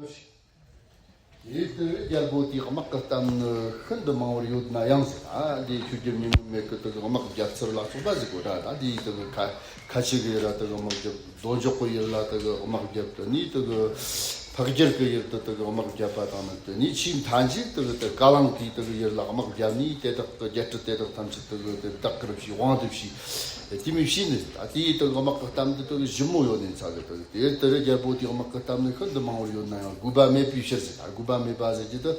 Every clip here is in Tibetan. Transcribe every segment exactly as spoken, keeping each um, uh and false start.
ཡིད་དུ་རྒྱལ་པོ་དེའི་དམག་གི་གཏམ་ནི་ཤིན་ཏུ་མང་བར་ཡོད་ན་ཡང་ཟེར། ཨ་འདི་ཆོས་རྒྱལ་མྱ་ངན་མེད་ཀྱི་དུ་དམག་རྒྱལ་ཚུལ་ལ་སོགས་པ་ཟིག་གོ་ད། ད་འདི་དུ་ཁ་ཁ་ཆེ་གི་ཡུལ་ལ་དུ་དམག་རྒྱབ། རྡོ་འཇོག་གི་ཡུལ་ལ་དུ་དམག་རྒྱབ། དུ་ནི་དུ་ཕག་རྒྱལ་གྱི་ཡུལ་དུ་དུ་དམག་རྒྱབ་པ་དང་ནི། དུ་ནི་ཆེས་མཐའ་མཇུག་དུ་དུ་ཀ་ལང་དེའི་དུ་ཡུལ་ལ་དམག་རྒྱབ་ནས། དེ་དག་གི་རྒྱལ་ཕྲུག་དེ་དག་ཐམས་ཅད་དུ་དུ་བདག་གིར་བྱས། དབང་དུ་བྱས། དེ་མི་བྱས་ནས། ད་དེའི་དུ་དམག་གི་གཏམ་འདི་དུ་ཞིབ་མོ་ཡོད་ནས་ཚ་གི། དུ་དེ་དུ་རྒྱལ་པོ་དེའི་དམག་གི་གཏམ་ནི་ཤིན་ཏུ་མང་བར་ཡོད་ན་ཡང་དགོས་པ་མེད་པའི་ཕྱིར་ཟེར། ད་དགོས་པ་མེད་པ་ཟེར་གྱི་དུ།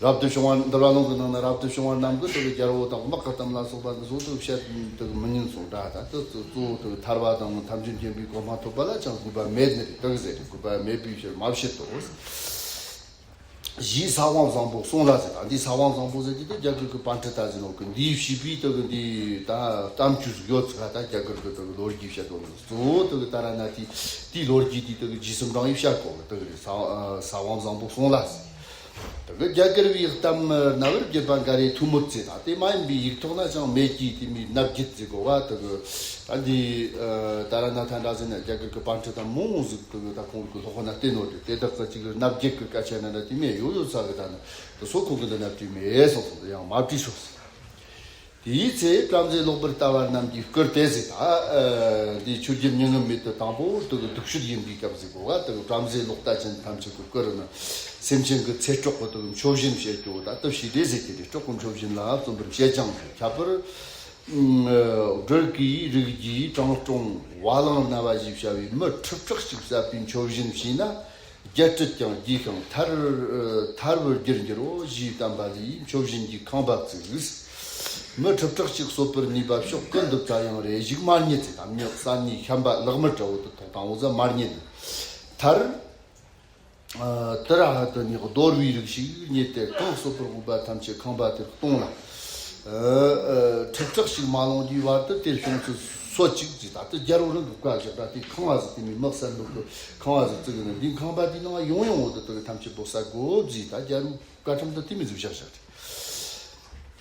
རབ་ཏུ་བྱུང་བ། འདུལ་བ་ལུང་གི་ནང་ན་རབ་ཏུ་བྱུང་བ་རྣམས་ཀྱིས་དུ་རྒྱལ་པོ་དང་དམག་གི་གཏམ་ལ་སོགས་པ་འདི་ཚོ་དུ་བཤད་དུ་མི་ཉན་སོང་ད། ད་དུ་གཙོ་བོ་དུ་ཐར་པ་དང་ཐམས་ཅད་མཁྱེན་པའི་གོ་འཕང་ཐོབ་པ་ལ་ཅང་དགོས་པ་མེད་ནི་རེད། དུ་ཟེར། དགོས་པ་མེད་པའི་ཕྱིར་མ་བཤད་དོ། ཞེས་ས་དབང་བཟང་པོ་གསུངས་ལ་ཟེར། ད་འདི་ས་དབང་བཟང་པོ་ཟེར་གྱི་དེ་རྒྱ་གར་གྱི་པཎྜི་ཏ་ཟེར་ནོ་གི་འདིའི་བྱིས་པའི་དུ་གི་འདི་ད་གཏམ་རྒྱུད་ཟིག་ཡོད་ཚུལ་ད་རྒྱ་གར་གྱི་དུ་གི་ལོ་རྒྱུས་བཤད་དོ་ནི། གཙོ་བོ་དུ་གི་ད་ར་ན་དེ་དེའི་ལོ་རྒྱུས་དེ་དུ་གི་རྗེས་སུ་འབྲང་ཡི་བཤད་གོ་གི་དུ་གི་རེད། ས་ས་དབང་བཟང་པོ་གསུངས་ལ་ཟེར། དུ་གི་རྒྱ་གར་བའི་གཏམ་རྣ་བར་བརྒྱུད་པ་འགའ་རེ་ཐུ་མོད་ཟེར། ད་དེ་མ་ཡིན་པའི་ཡིག་ཐོག་ན་ཅང་མེད་ཀྱི་དེ་མི་རྣ་བརྒྱུད་ཟེར་གོ་བ་དུ་གི། ད་འདི་ཨ་ད་ར་ན་ཐ་འདྲ་ཟེར་ན་རྒྱ་གར་གྱི་པཎྜི་ཏ་མང་བོ་ཟིག་དུ་ད་ཁོང་གི་སློབ་དཔོན་ན་བསྟེན་ནོ་དེ། དེ་དག་ཚ་གཅིག་གི་རྣ་བརྒྱུད་ཀྱི་སྐད་ཆ་ན་འདྲ་དེ་མེད་ཡོད་ཡོད་ས་གི། ད་ནི་དུ་སོ་ཁོང་གི་འདི་ན་བྲིས་མེད་སོང་སོང་། དུ་ཡང་མ་བྲིས་སོང་ཟེར། དེའི་ཚེ་བྲམ་ཟེ་ལོག་པར་ལྟ་བ་རྣམས་ཀྱིས་བསྐུལ་ཏེ་ཟེར། ད་ཨ་འདི་ཆོས་རྒྱལ་མྱ་ངན་མེད་དུ་དང་པོ་དུ་གི་སྡུག་ཤོས་ཡིན་པའི་སྐབས་ཟིག་གོ་བ། དུ་བྲམ་ཟེ་ལོག་ལྟ་ཅན་ཐམས་ཅད་ཀྱིས་བསྐུལ་ནས། སེམས་ཅན་གྱི་ཚེ་སྲོག་གི་དུ་མཆོད་བྱིན་བྱེད་ཀྱོ། ད་དུ་ཞི་བདེ་ཟེར་གྱི་དེ་སྲོག་གི་མཆོད་བྱིན་ལ་བརྩོན་པར་བྱེད་ཅིང་། ཁྱད་པར་སྦྲུལ་གྱི་རིགས་ཀྱི་དྲང་སྲོང་བ་ལང་རྣ་བ་ཞེས་བྱ་བའི་མི་ཁྲི་ཕྲག་གཅིག་བསད་པའི་མཆོད་བྱིན་བྱས་ན། བརྒྱད་ཁྲི་ཀྱང་རྒྱས་ཤིང་ཐར་ཐར་བར་རྒྱུར་འགྱུར་རོ་ཞེས་བསྟན་པ་ལས། མཆོད་བྱིན་གྱི་ཁང་པ་བཙུགས། མི་ཁྲི་ཕྲག་གཅིག་གསོད་པར་ནུས་པ་ཕྱོགས་ཀུན་ཏུ་བཙལ་ཡང་རེ་ཞིག་མ་རྙེད་ཟེར། ད་མྱི་བསད་ནི་ཤན་པ་ལག་དམར་འདྲ་བོ་དུ་ཐོགས་དང་འོ་ཟ་མ་རྙེད། མཐར། ཨ་ཏི་ར་ཧ་ཏི་ནི་གདོལ་པའི་རིགས་ཤིག་རྙེད་དེ། གང་གསོད་པར་འོས་པ་ཐམས་ཅད་ཁང་པ་དེར་གཏོང་ལ། ཨ་ཨ་ཁྲི་ཕྲག་ཞིག་མ་ལོངས་ཀྱི་བར་དུ་དེར་བྱོན་ཚུལ་སོ་གཅིག་ཅེས། ད་ལྟ་རྒྱལ་པོ་རང་གི་བཀའ་བཞག་ད་དེ་ཁང་བ་ཟིག་དེ་མི་དམག་བསད་ནོ་གི་ཁང་བ་ཟིག་བཙུགས་ནས། འདི་ཁང་པ་དེའི་ནང་ཡོང་ཡོང་འོ་དུ་དུ་ཐམས་ཅད་པོ་བསད་དགོས་ཅེས་ད་རྒྱལ་པོའི་བཀའ་ཁྲིམས་དུ་དེ་མི་ཟིག་བཞག་བཞག་སྟེ།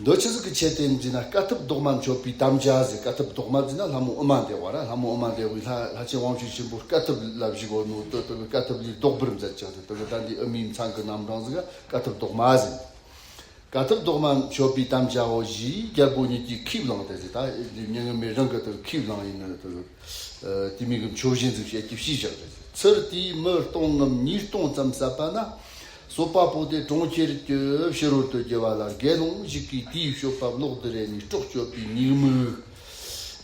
འདི་ཆི་ཟིག་གི་ཆེད་དུ་ཡིན་ཟེར་ན། དཀའ་ཐུབ་ལྡོག་མ་མཆོད་པའི་དམ་བཅའ་ཟེར། དཀའ་ཐུབ་ལྡོག་མ་ཟེར་ན་ལྷ་མོ་ཨུ་མ་དེ་བ་ར། ལྷ་མོ་ཨུ་མ་དེ་བའི་ལྷ་ལྷ་ཆེན་དབང་ཕྱུག་ཆེན་པོ་དཀའ་ཐུབ་ལ་བཞུགས་ཡོད་ནོ་དུ་དུ་གི་དཀའ་ཐུབ་ལས་ལྡོག་པར་མཛད་ཅིང་དུ་དུ་གི་ད་འདི་ཨུ་མའི་མཚན་གི་རྣམ་གྲངས་ཟིག་ག་དཀའ་ཐུབ་ལྡོག་མ་ཟེར། དཀའ་ཐུབ་ལྡོག་མ་མཆོད་པའི་དམ་བཅའ་འོ་ཞེས་རྒྱལ་པོ་ཉིད་ཀྱིས་ཁས་བླངས་ཏེ་ཟེར། ད་འདི་མྱ་ངན་མེད་རང་གི་དུ་ཁས་བླངས་ཡིན་ནོ་དུ་དུ་དེ་མིན་གི་མཆོད་བྱིན་ཟིག་བྱེད་ཀྱི་ཕྱིས་བཞག་རེད། ཚུར་དེའི་མི་སྟོང་ངམ་ཉིས་སྟོང་ཙམ་བསད་པ་ན། གསོད་པ་པོ་དེ་གྲོང་ཁྱེར་གྱི་ཕྱི་རོལ་དུ་བསྐྱལ་བ་ལ། དགེ་སློང་ཞིག་གིས་དེའི་སྤྱོད་པ་ལོག་ཏུ་རེ་ནས་སྲོག་གཅོད་པའི་ཉེས་དམིགས།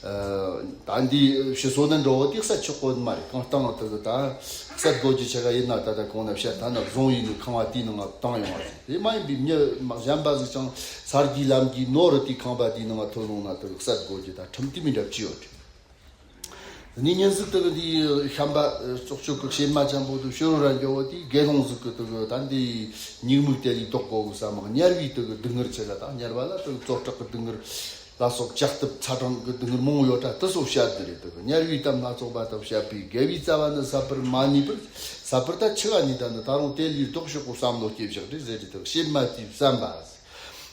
ཨ་ད་འདི་ཕྱི་སོ་ནི་འགྲོ་བོ་དེ་བསད་ཆོག་གོ་མ་རེད། གང་སྟངས་དུ་ད་བསད་དགོས་ཀྱི་ཆ་ག་ཡིན་ན། ད་ད་གོང་ན་བཤད་ཐ་ན་བཟུང་ཡིན་ནི་ཁང་བ་དེའི་ནང་ང་བཏང་ཡོང་བ་རེད། དེ་མ་ཡིན་པའི་མྱི་གཞན་པ་ཟིག་ཀྱང་ས་དགེའི་ལམ་གྱི་ནོར་རུ་དེའི་ཁང་བ་དེའི་ནང་ང་ཐོན་ལོང་ན་དུ་བསད་དགོས་ཀྱི་ད་ཁྲིམས་དེ་མི་འདྲ་བཅས་ཡོད་རེད། ནི་ཉིན་ཟིག་དུ་གི་འདི་ཤམ་པ་སྲོག་གཅོད་ཀྱི་བྱེ་མ་ཅན་པོ་དུ་ཕྱི་རོལ་ར་འགྱོ་བོ་དེ་དགེ་སློང་ཟིག་གི་དུ་གི་ད་འདི་ཉེས་དམིགས་དེ་ལས་ལྡོག་དགོ་གི་ས་མང་དམྱལ་བའི་དུ་གི་སྡུག་བསྔལ་ཆེ་ག་ད་དམྱལ་བ་ལ་དུ་གི་བཙོག་དྲག་གི་སྡུག་བསྔལ་ལ་སོགས་ལྕགས་ཐབ་ཚ་གྲང་གི་སྡུག་བསྔལ་མང་བོ་ཡོད་ད། དུ་སོགས་བཤད་དུ་རེད། དུ་གི་དམྱལ་བའི་གཏམ་སྣ་ཚོགས་པ་དག་བཤད་པས་དགེ་བའི་རྩ་བ་ནི་ཟད་པར་མ་ནུས་པར། ཟད་པར་ད་ཆི་ག་ནི་ད་ནི་ད་རུང་དེ་ལས་ལྡོག་ཤོག་གི་བསམ་བློ་སྐྱེ་བཞག་རེད་ཟེར་རེད། དུ་གི་བྱེ་མ་དེས་བསམ་པ།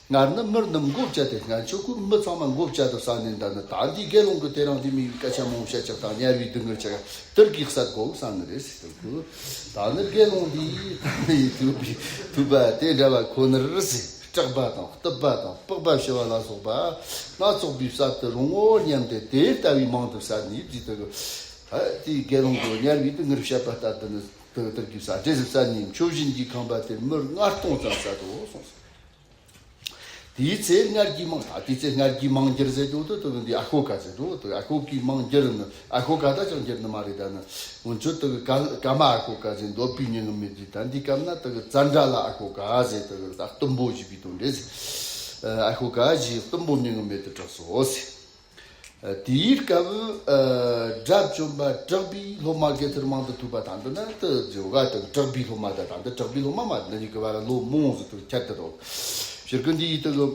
སྔར་ནི་མི་རྣམས་མགོ་བཅད་དེ། སྔན་ཆད་ཁོས་མི་ཚང་མ་མགོ་བཅད་དུ་བསད་ནས། ད་ནི་ད་འདི་དགེ་སློང་གི་དེ་རིང་འདི་མིའི་སྐད་ཆ་མང་བཤད་ཅིག་དང་དམྱལ་བའི་སྡུག་བསྔལ་ཆེ་ག་དེར་གིས་བསད་དགོ་བསམ་ནི་རེད་ཟེར་དུས། ད་ནི་དགེ་སློང་འདིས་ད་ནི་ཐུབ་པའི་ཐུབ་པ་དེ་འདྲ་བ་ཁོ་ནར་ཟེར། སྐྲག་པ་དང་གཏུབ་པ་དང་སྤགས་པ་ཕྱི་བ་ལ་སོགས་པ་སྣ་ཚོགས་པས་བསད་དུ་རུང་ངོ་སྙམ་སྟེ་དེ་ལྟ་བུའི་མང་དུ་བསད་ནས་ཟེར་དུས། ད་དེའི་དགེ་སློང་གི་དམྱལ་བའི་སྡུག་བསྔལ་བཤད་པ་ལྟར་དུ་ནི་དེར་གིས་བསད་དེ་བསད་ནས་མཆོད་བྱིན་གྱི་ཁང་པ་དེར་མི་ལྔ་སྟོང་ཙམ་བསད་དོ་གསུངས་སོ། དེའི་ཚེ་སྔར་གྱི་མང་། ད་དེའི་ཚེ་སྔར་གྱི་མང་འགྱུར་ཟེར་རྒྱུ་དེ་དེ་འདི་ཨ་ཤོ་ཀ་ཟེར་འགྲོ། དེ་ཨ་ཤོ་ཀའི་མང་འགྱུར་ནི། ཨ་ཤོ་ཀ་ད་ཅང་འགྱུར་ནི་མ་རེད། ད་ནི་སྔོན་ཆད་དེ་ཀ་ཀ་མ་ཨ་ཤོ་ཀ་ཟེར། འདོད་པའི་མྱ་ངན་མེད་ཀྱི། ད་འདི་སྐབས་ན་དེ་ཙནྡྲ་ལ་ཨ་ཤོ་ཀ་ཟེར། དེ་ད་གཏུམ་པོ་བྱས་པའི་དོན་རེད་ཟེར། ཨ་ཤོ་ཀ་ཞེས་གཏུམ་པོ་མྱ་ངན་མེད་དུ་གྲགས་སོ་ཟེར། དེའི་སྐབས་དགྲ་བཅོམ་པ་དྲག་པོའི་སློབ་མ་དགེ་ཐེར་མང་དུ་ཐུག་པ་དང་། འདི་ན་དུ་ཇོ་ག་དང་དྲག་པོའི་སློབ་མ་དང་། ད་འདི་དྲག་པོའི་སློབ་མ་མ་འདི་གཉིས་ཀྱི་བར་ལོ་མང་ཟིག་ཏུ་ཁྱད་དུ་འདུག་ཕྱིར་ཀུན་འདི་ཡི་དུ་གི་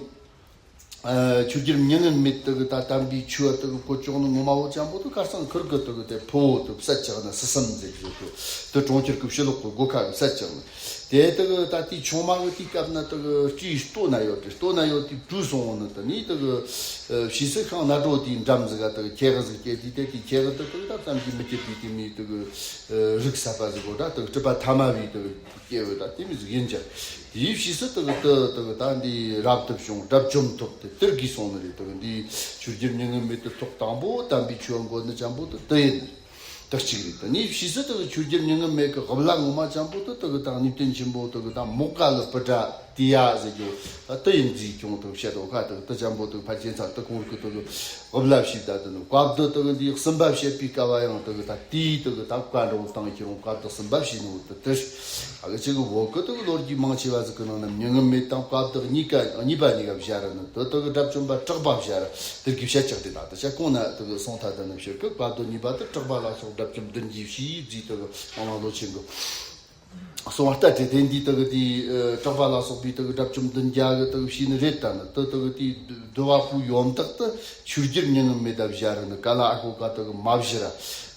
ཆོས་རྒྱལ་མྱ་ངན་མེད་དུ་གི་ད་དམ་པའི་ཆོས་དུ་གི་གོ་ཅོག་ནི་ངོ་མ་བོ་ཅན་པོ་དུ་ཁར་སང་ཁུར་གི་དུ་གི་དེ་ཕོ་བོ་དུ་བསད་ཅག་ན་སི་སམ་ཟེར་གི་དུ་དུ་གྲོང་ཁྱེར་གི་ཕྱི་ལོག་གི་སྒོ་ཁ་གི་བསད་ཅག་ན། དེ་དག་ད་དེའི་ཆུང་མ་གི་དེའི་སྐབས་ན་དག་སྤྲེའུ་ལྟོ་ན་ཡོད་དེ། ལྟོ་ན་ཡོད་དེ་བྲོས་སོང་ནི་དེ་ནས་དག་ཕྱིས་སུ་ཤིང་ནགས་གྲོ་དེའི་འགྲམ་ཟིག་ག་དག་ཁྱེག་ཟིག་སྐྱེས་དེ། དེ་དེའི་ཁྱེག་དེ་དག་ད་བསམ་གྱིས་མི་ཁྱབ་པའི་དེ་མོའི་དག་རིགས་ཟབ་པ་ཟིག་གོ། ད་དག་སྲིད་པ་ཐ་མ་བའི་དག་སྐྱེས་བུ་ད་དེ་མོ་ཟིག་ཡིན་ཀྱང་། དེའི་ཕྱིས་སུ་དག་དེ་དག་ད་འདི་རབ་ཏུ་བྱུང་། དགྲ་བཅོམ་ཐོབ་སྟེ་དེར་གྱིས་སོང་ནི་རེད། དག་འདི་ཆོས་རྒྱལ་མྱ་ངན་མེད་དུ་ཐོག་དང་པོ་དམ་པའི་ཆོས་འགོ་ནི་ཅན་པོ་དེ་དེ་ཡིན། དེ་གཅིག་རེད། དེ་ནས་ཕྱིས་སུ་དེ་གི་ཆོས་རྒྱལ་མྱ་ངན་མེད་ཀྱི་དབུ་བླ་ངོ་མ་ཅན་པོ་དེ་དེ་གི་དང་གནས་བརྟན་ཆེན་པོ་དེ་གི་དང་མོ་ཀ་ལི་པུ་ཏྲ་ཏི་ཡ་ཟེར་རྒྱུ་དེ་ཡིན་ཟིག་ཀྱང་དེ་བཤད་དོ་ཁ། དེ་དེ་ཅན་པོ་དེ་ཕལ་ཆེར་ཚར་དེ་ཁོང་རིགས་ཀྱི་དེ་གི་དབུ་བླ་བྱས། ད་དེ་ནི་བཀའ་བསྡུ་དེ་གི་འདི་གསུམ་པ་བཤད་པའི་སྐབས་ཡང་དེ་གི་ད་དེའི་དེ་གི་ད་བཀའ་འགྲོ་དང་ཁྱེད་རང་བཀའ་བསྡུ་གསུམ་པ་བྱས་ནོ་དེ་དེ། ཨ་གི་ཅིག་གི་བོད་གི་དེ་གི་ལོ་རྒྱུས་མང་ཆེ་བ་ཟིག་གི་ནང་ན་མྱ་ངན་མེད་དང་བཀའ་བསྡུ་གཉིས་ཀ་གཉིས་པ་གཉིས་ཀ་བཞག་ར་ནི་དེ་དེ་གི་དགྲ་བཅོམ་པ་གྲགས་པ་བཞག་ར། དེ་གི་བཤད་ཅག་དེ་ན་དེ་བཤད་གོང་ན་དེ་གི་སོང་ཐ་དེ་ནི་ཕྱིར་གི་བཀའ་བསྡུ་གཉིས་པ་དེ་གྲགས་པ་ལ་སོགས་དགྲ་བཅོམ་བདུན་གྱིས་ཕྱིས་རྫིས་དེ་གི་ཨ་མ་ལོ་ཆེན་གི་གསུང་བ་ལྟར་དེ་དེ་འདི་དེ་གི་དེ་གྲགས་པ་ལ་སོགས་པའི་དེ་གི་དགྲ་བཅོམ་བདུན་བརྒྱ་གི་དེ་གི་ཕྱིས་ནི་རེད། ད་ནི་དེ་དེ་གི་དེ་བསྡུ་བ་པོའི་ཡོམ་དག་དེ་ཆོས་རྒྱལ་མྱ་ངན་མེད་ད་བཞག་ར་ནི་ཀ་ལ་ཨ་ཁོ་ཀ་དེ་གི་མ་བཞི་ར།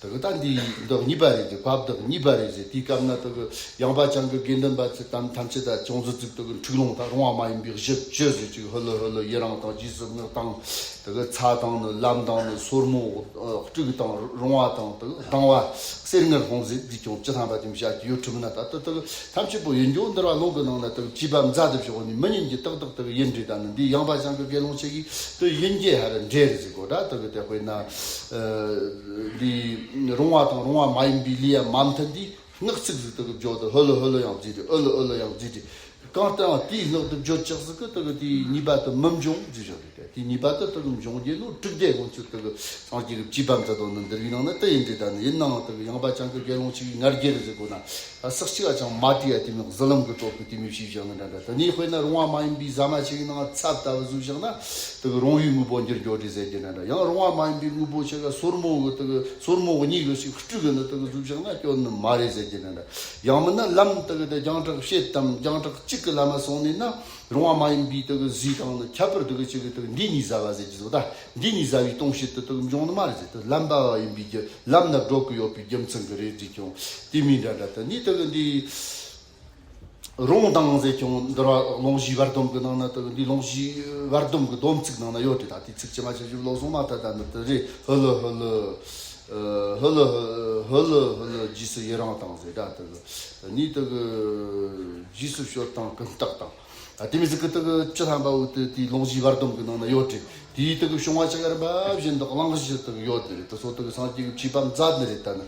དེ་གི་ད་འདི་འདི་གཉིས་པ་རེད་ཟེར། བཀའ་བསྡུ་གཉིས་པ་རེད་ཟེར། དེའི་སྐབས་ན་དེ་གི་ཡངས་པ་བྱང་གི་དགེ་འདུན་པ་ཚོ་དམ་ཐམས་ཅད་ད་ཅུང་ཟད་ཅིག་དེ་གི་འཁྲུག་ལོང་ད་རུང་བ་མ་ཡིན་པའི་གཞི་བཅུ་ཟེར་ཅིག་ཧུ་ལུ་ཧུ་ལུ་ཡི་རང་དང་རྗེས་སུ་བསྔགས་དང་དེ་གི་ཚ་དང་ནི་ལམ་དང་ནི་སོར་མོ་དཀྲུག་དང་རུང་བ་དང་དེ་གི་སྡང་བ་གསེར་དངུལ་ལྷུང་བཟེད་འདི་ཀྱང་བཅུ་ཐམ་པ་དེ་མི་བྱ་རྒྱུ་ཡོད་ཁྲིམས་ན་ད་དེ་དེ་གི་ཐམས་ཅད་པོ་ཡིན་རྒྱུ་འདིར་བ་ལུང་གི་ནང་ན་དེ་གི་བཅས་པ་མཛད་དུ་བཞག་ནི་མི་ཉན་གྱི་ཏག་ཏག་དེ་གི་ཡིན་འདྲི། ད་ནི་འདི་ཡངས་པ་བྱང་གི་དགེ་སློང་ཆེ་གིས་དེ་ཡིན་གྱི་ཧ་ར་འདྲེ་རེད་ཟེར་གོ། ད་དེ་གི་དེ་དཔེར་ན། འདི་རུང་བ་དང་རུང་བ་མ་ཡིན་པའི་ལས་ཡ་མ་མཐུན་འདི་སྔགས་ཚིག་ཟིག་དེ་གི་བརྗོད་དེ་ཧུ་ལུ་ཧུ་ལུ་ཡང་བརྫིས་ཏེ་ཨུ་ལུ་ཨུ་ལུ་ཡང་བརྫིས་ཏེ་གང་ལྟར་ཡང་དེའི་སྔགས་དེ་བརྗོད་ཅག་ཟིག་གི་དེ་གི་དེའི་ཉེས་པ་དེ་མི་འབྱུང་བརྫིས་བཞག་རེད། དེ་དེའི་ཉེས་པ་དེ་དེ་གི་འབྱུང་རྒྱུ་ལོ་དྲུག་སྡེ་དགོན་ཚུལ་དེ་གི་སངས་རྒྱས་ཀྱི་བཅས་པ་མཛད་དོ་ནི་འདིར་བའི་ནང་ན་དེ་ཡིན་འདྲི། ད་ནི་ཡིན་ནའང་དེ་གི་ཡངས་པ་བྱང་གི་དགེ་སློང་ཆེ་གིས་ང་རྒྱལ་རེད་ཟེར་གོ་ན། ས་གཅིག་ཨ་ཅང་མ་དྲིས་ཡ་དེ་མིན་ཟི་ལིང་གི་གྲོགས་ཀྱི་དེ་མི་ཤེས་བཞག་ནི་འདྲ་འདྲ། དེ་ནས་དཔེར་ན་རུང་བ་མ་ཡིན་པའི་ཟ་མ་ཆེ་གི་ནང་ཚབ་ལྟ་བུ་བཟོས་བཞག་ན་དེ་གི་རུང་བའི་དངོས་པོ་འགྱུར་འགྱོ་དྲི་ཟེར་གྱི་འདྲ་འདྲ། ཡང་རུང་བ་མ་ཡིན་པའི་དངོས་པོ་ཆེ་ག་སོར་མོ་གི་དེ་གི་སོར་མོ་གི་གཉིས་གི་ཞིག་སྤྲུག་གི་ནི་དེ་གི་བཟོས་བཞག་ན་སྐྱོན་ནི་མ་རེད་ཟེར་གྱི་འདྲ་འདྲ། ཡང་མིན་ན་ལམ་དེ་གི་དེ་རྒྱང་གྲགས་བཤད་དམ་རྒྱང་གྲགས་གཅིག་གི་ལམ་མ་སོང་ནས་ན་རུང་བ་མ་ཡིན་པའི་དེ་གི་ཟས་དང་ནི་ཁྱད་པར་དེ་གི་ཆེ་གི་དེ་གི་འདི་གཉིས་ཟ་བ་ཟེར་གྱི་བཟོ། ད་འདི་གཉིས་ཟ་བའི་ལྟུང་བྱེད་དེ་དེ་གི་འབྱུང་ནི་མ་རེད་ཟེར། དེ་ལམ་པ་བ་ཡིན་པའི་རྒྱུ། ལམ་ན་འགྲོ་གི་ཡོད་པའི་རྒྱུ་མཚན་གྱིས་རེད་ཟེར་ཀྱང་དེ་མིན་འདྲ་འདྲ། དེ་ནི་དེ་གི་འདི་རུང་དང་ཟེར་ཀྱང་འདིར་བ་ལུང་གཞིའི་བར་སྡོམ་གྱི་ནང་ན་དེ་གི་འདི་ལུང་གཞིའི་བར་སྡོམ་གྱི་སྡོམ་ཚིག་ནང་ན་ཡོད་དེ། ད་དེ་ཚིག་ཅི་མ་ཆ་ཞིབ་ལོ་སོང་མ་ད་ད་ནི་དེ་རེད། ཧུ་ལུ་ཧུ་ལུ་ཨ་ཧུ་ལུ་ཧུ་ལུ་ཧུ་ལུ་རྗེས་སུ་ཡི་རང་དང་ཟེར། ད་དེ་གི་ནི་དེ་གི་རྗེས་སུ་སྤྱོད་དང་ཀུན་བརྟགས་དང་། ད་དེ་མི་ཟིག་གི་དེ་གི་བཅུ་ཐམ་པ་བོ་དེ་དེའི་ལུང་གཞིའི་བར་སྡོམ་གི་ནང་ན་ཡོད་དེ། དེའི་དེ་གི་བྱུང་བ་ཆ་ག་རིམ་པ་བཞིན་དུ་གླེང་གཞི་དེ་གི་ཡོད་དེ་རེད། དེ་ཚོ་དེ་གི་སངས་རྒྱས་ཀྱི་བཅས་པ་མཛད་ནི་རེད། ད་ནི་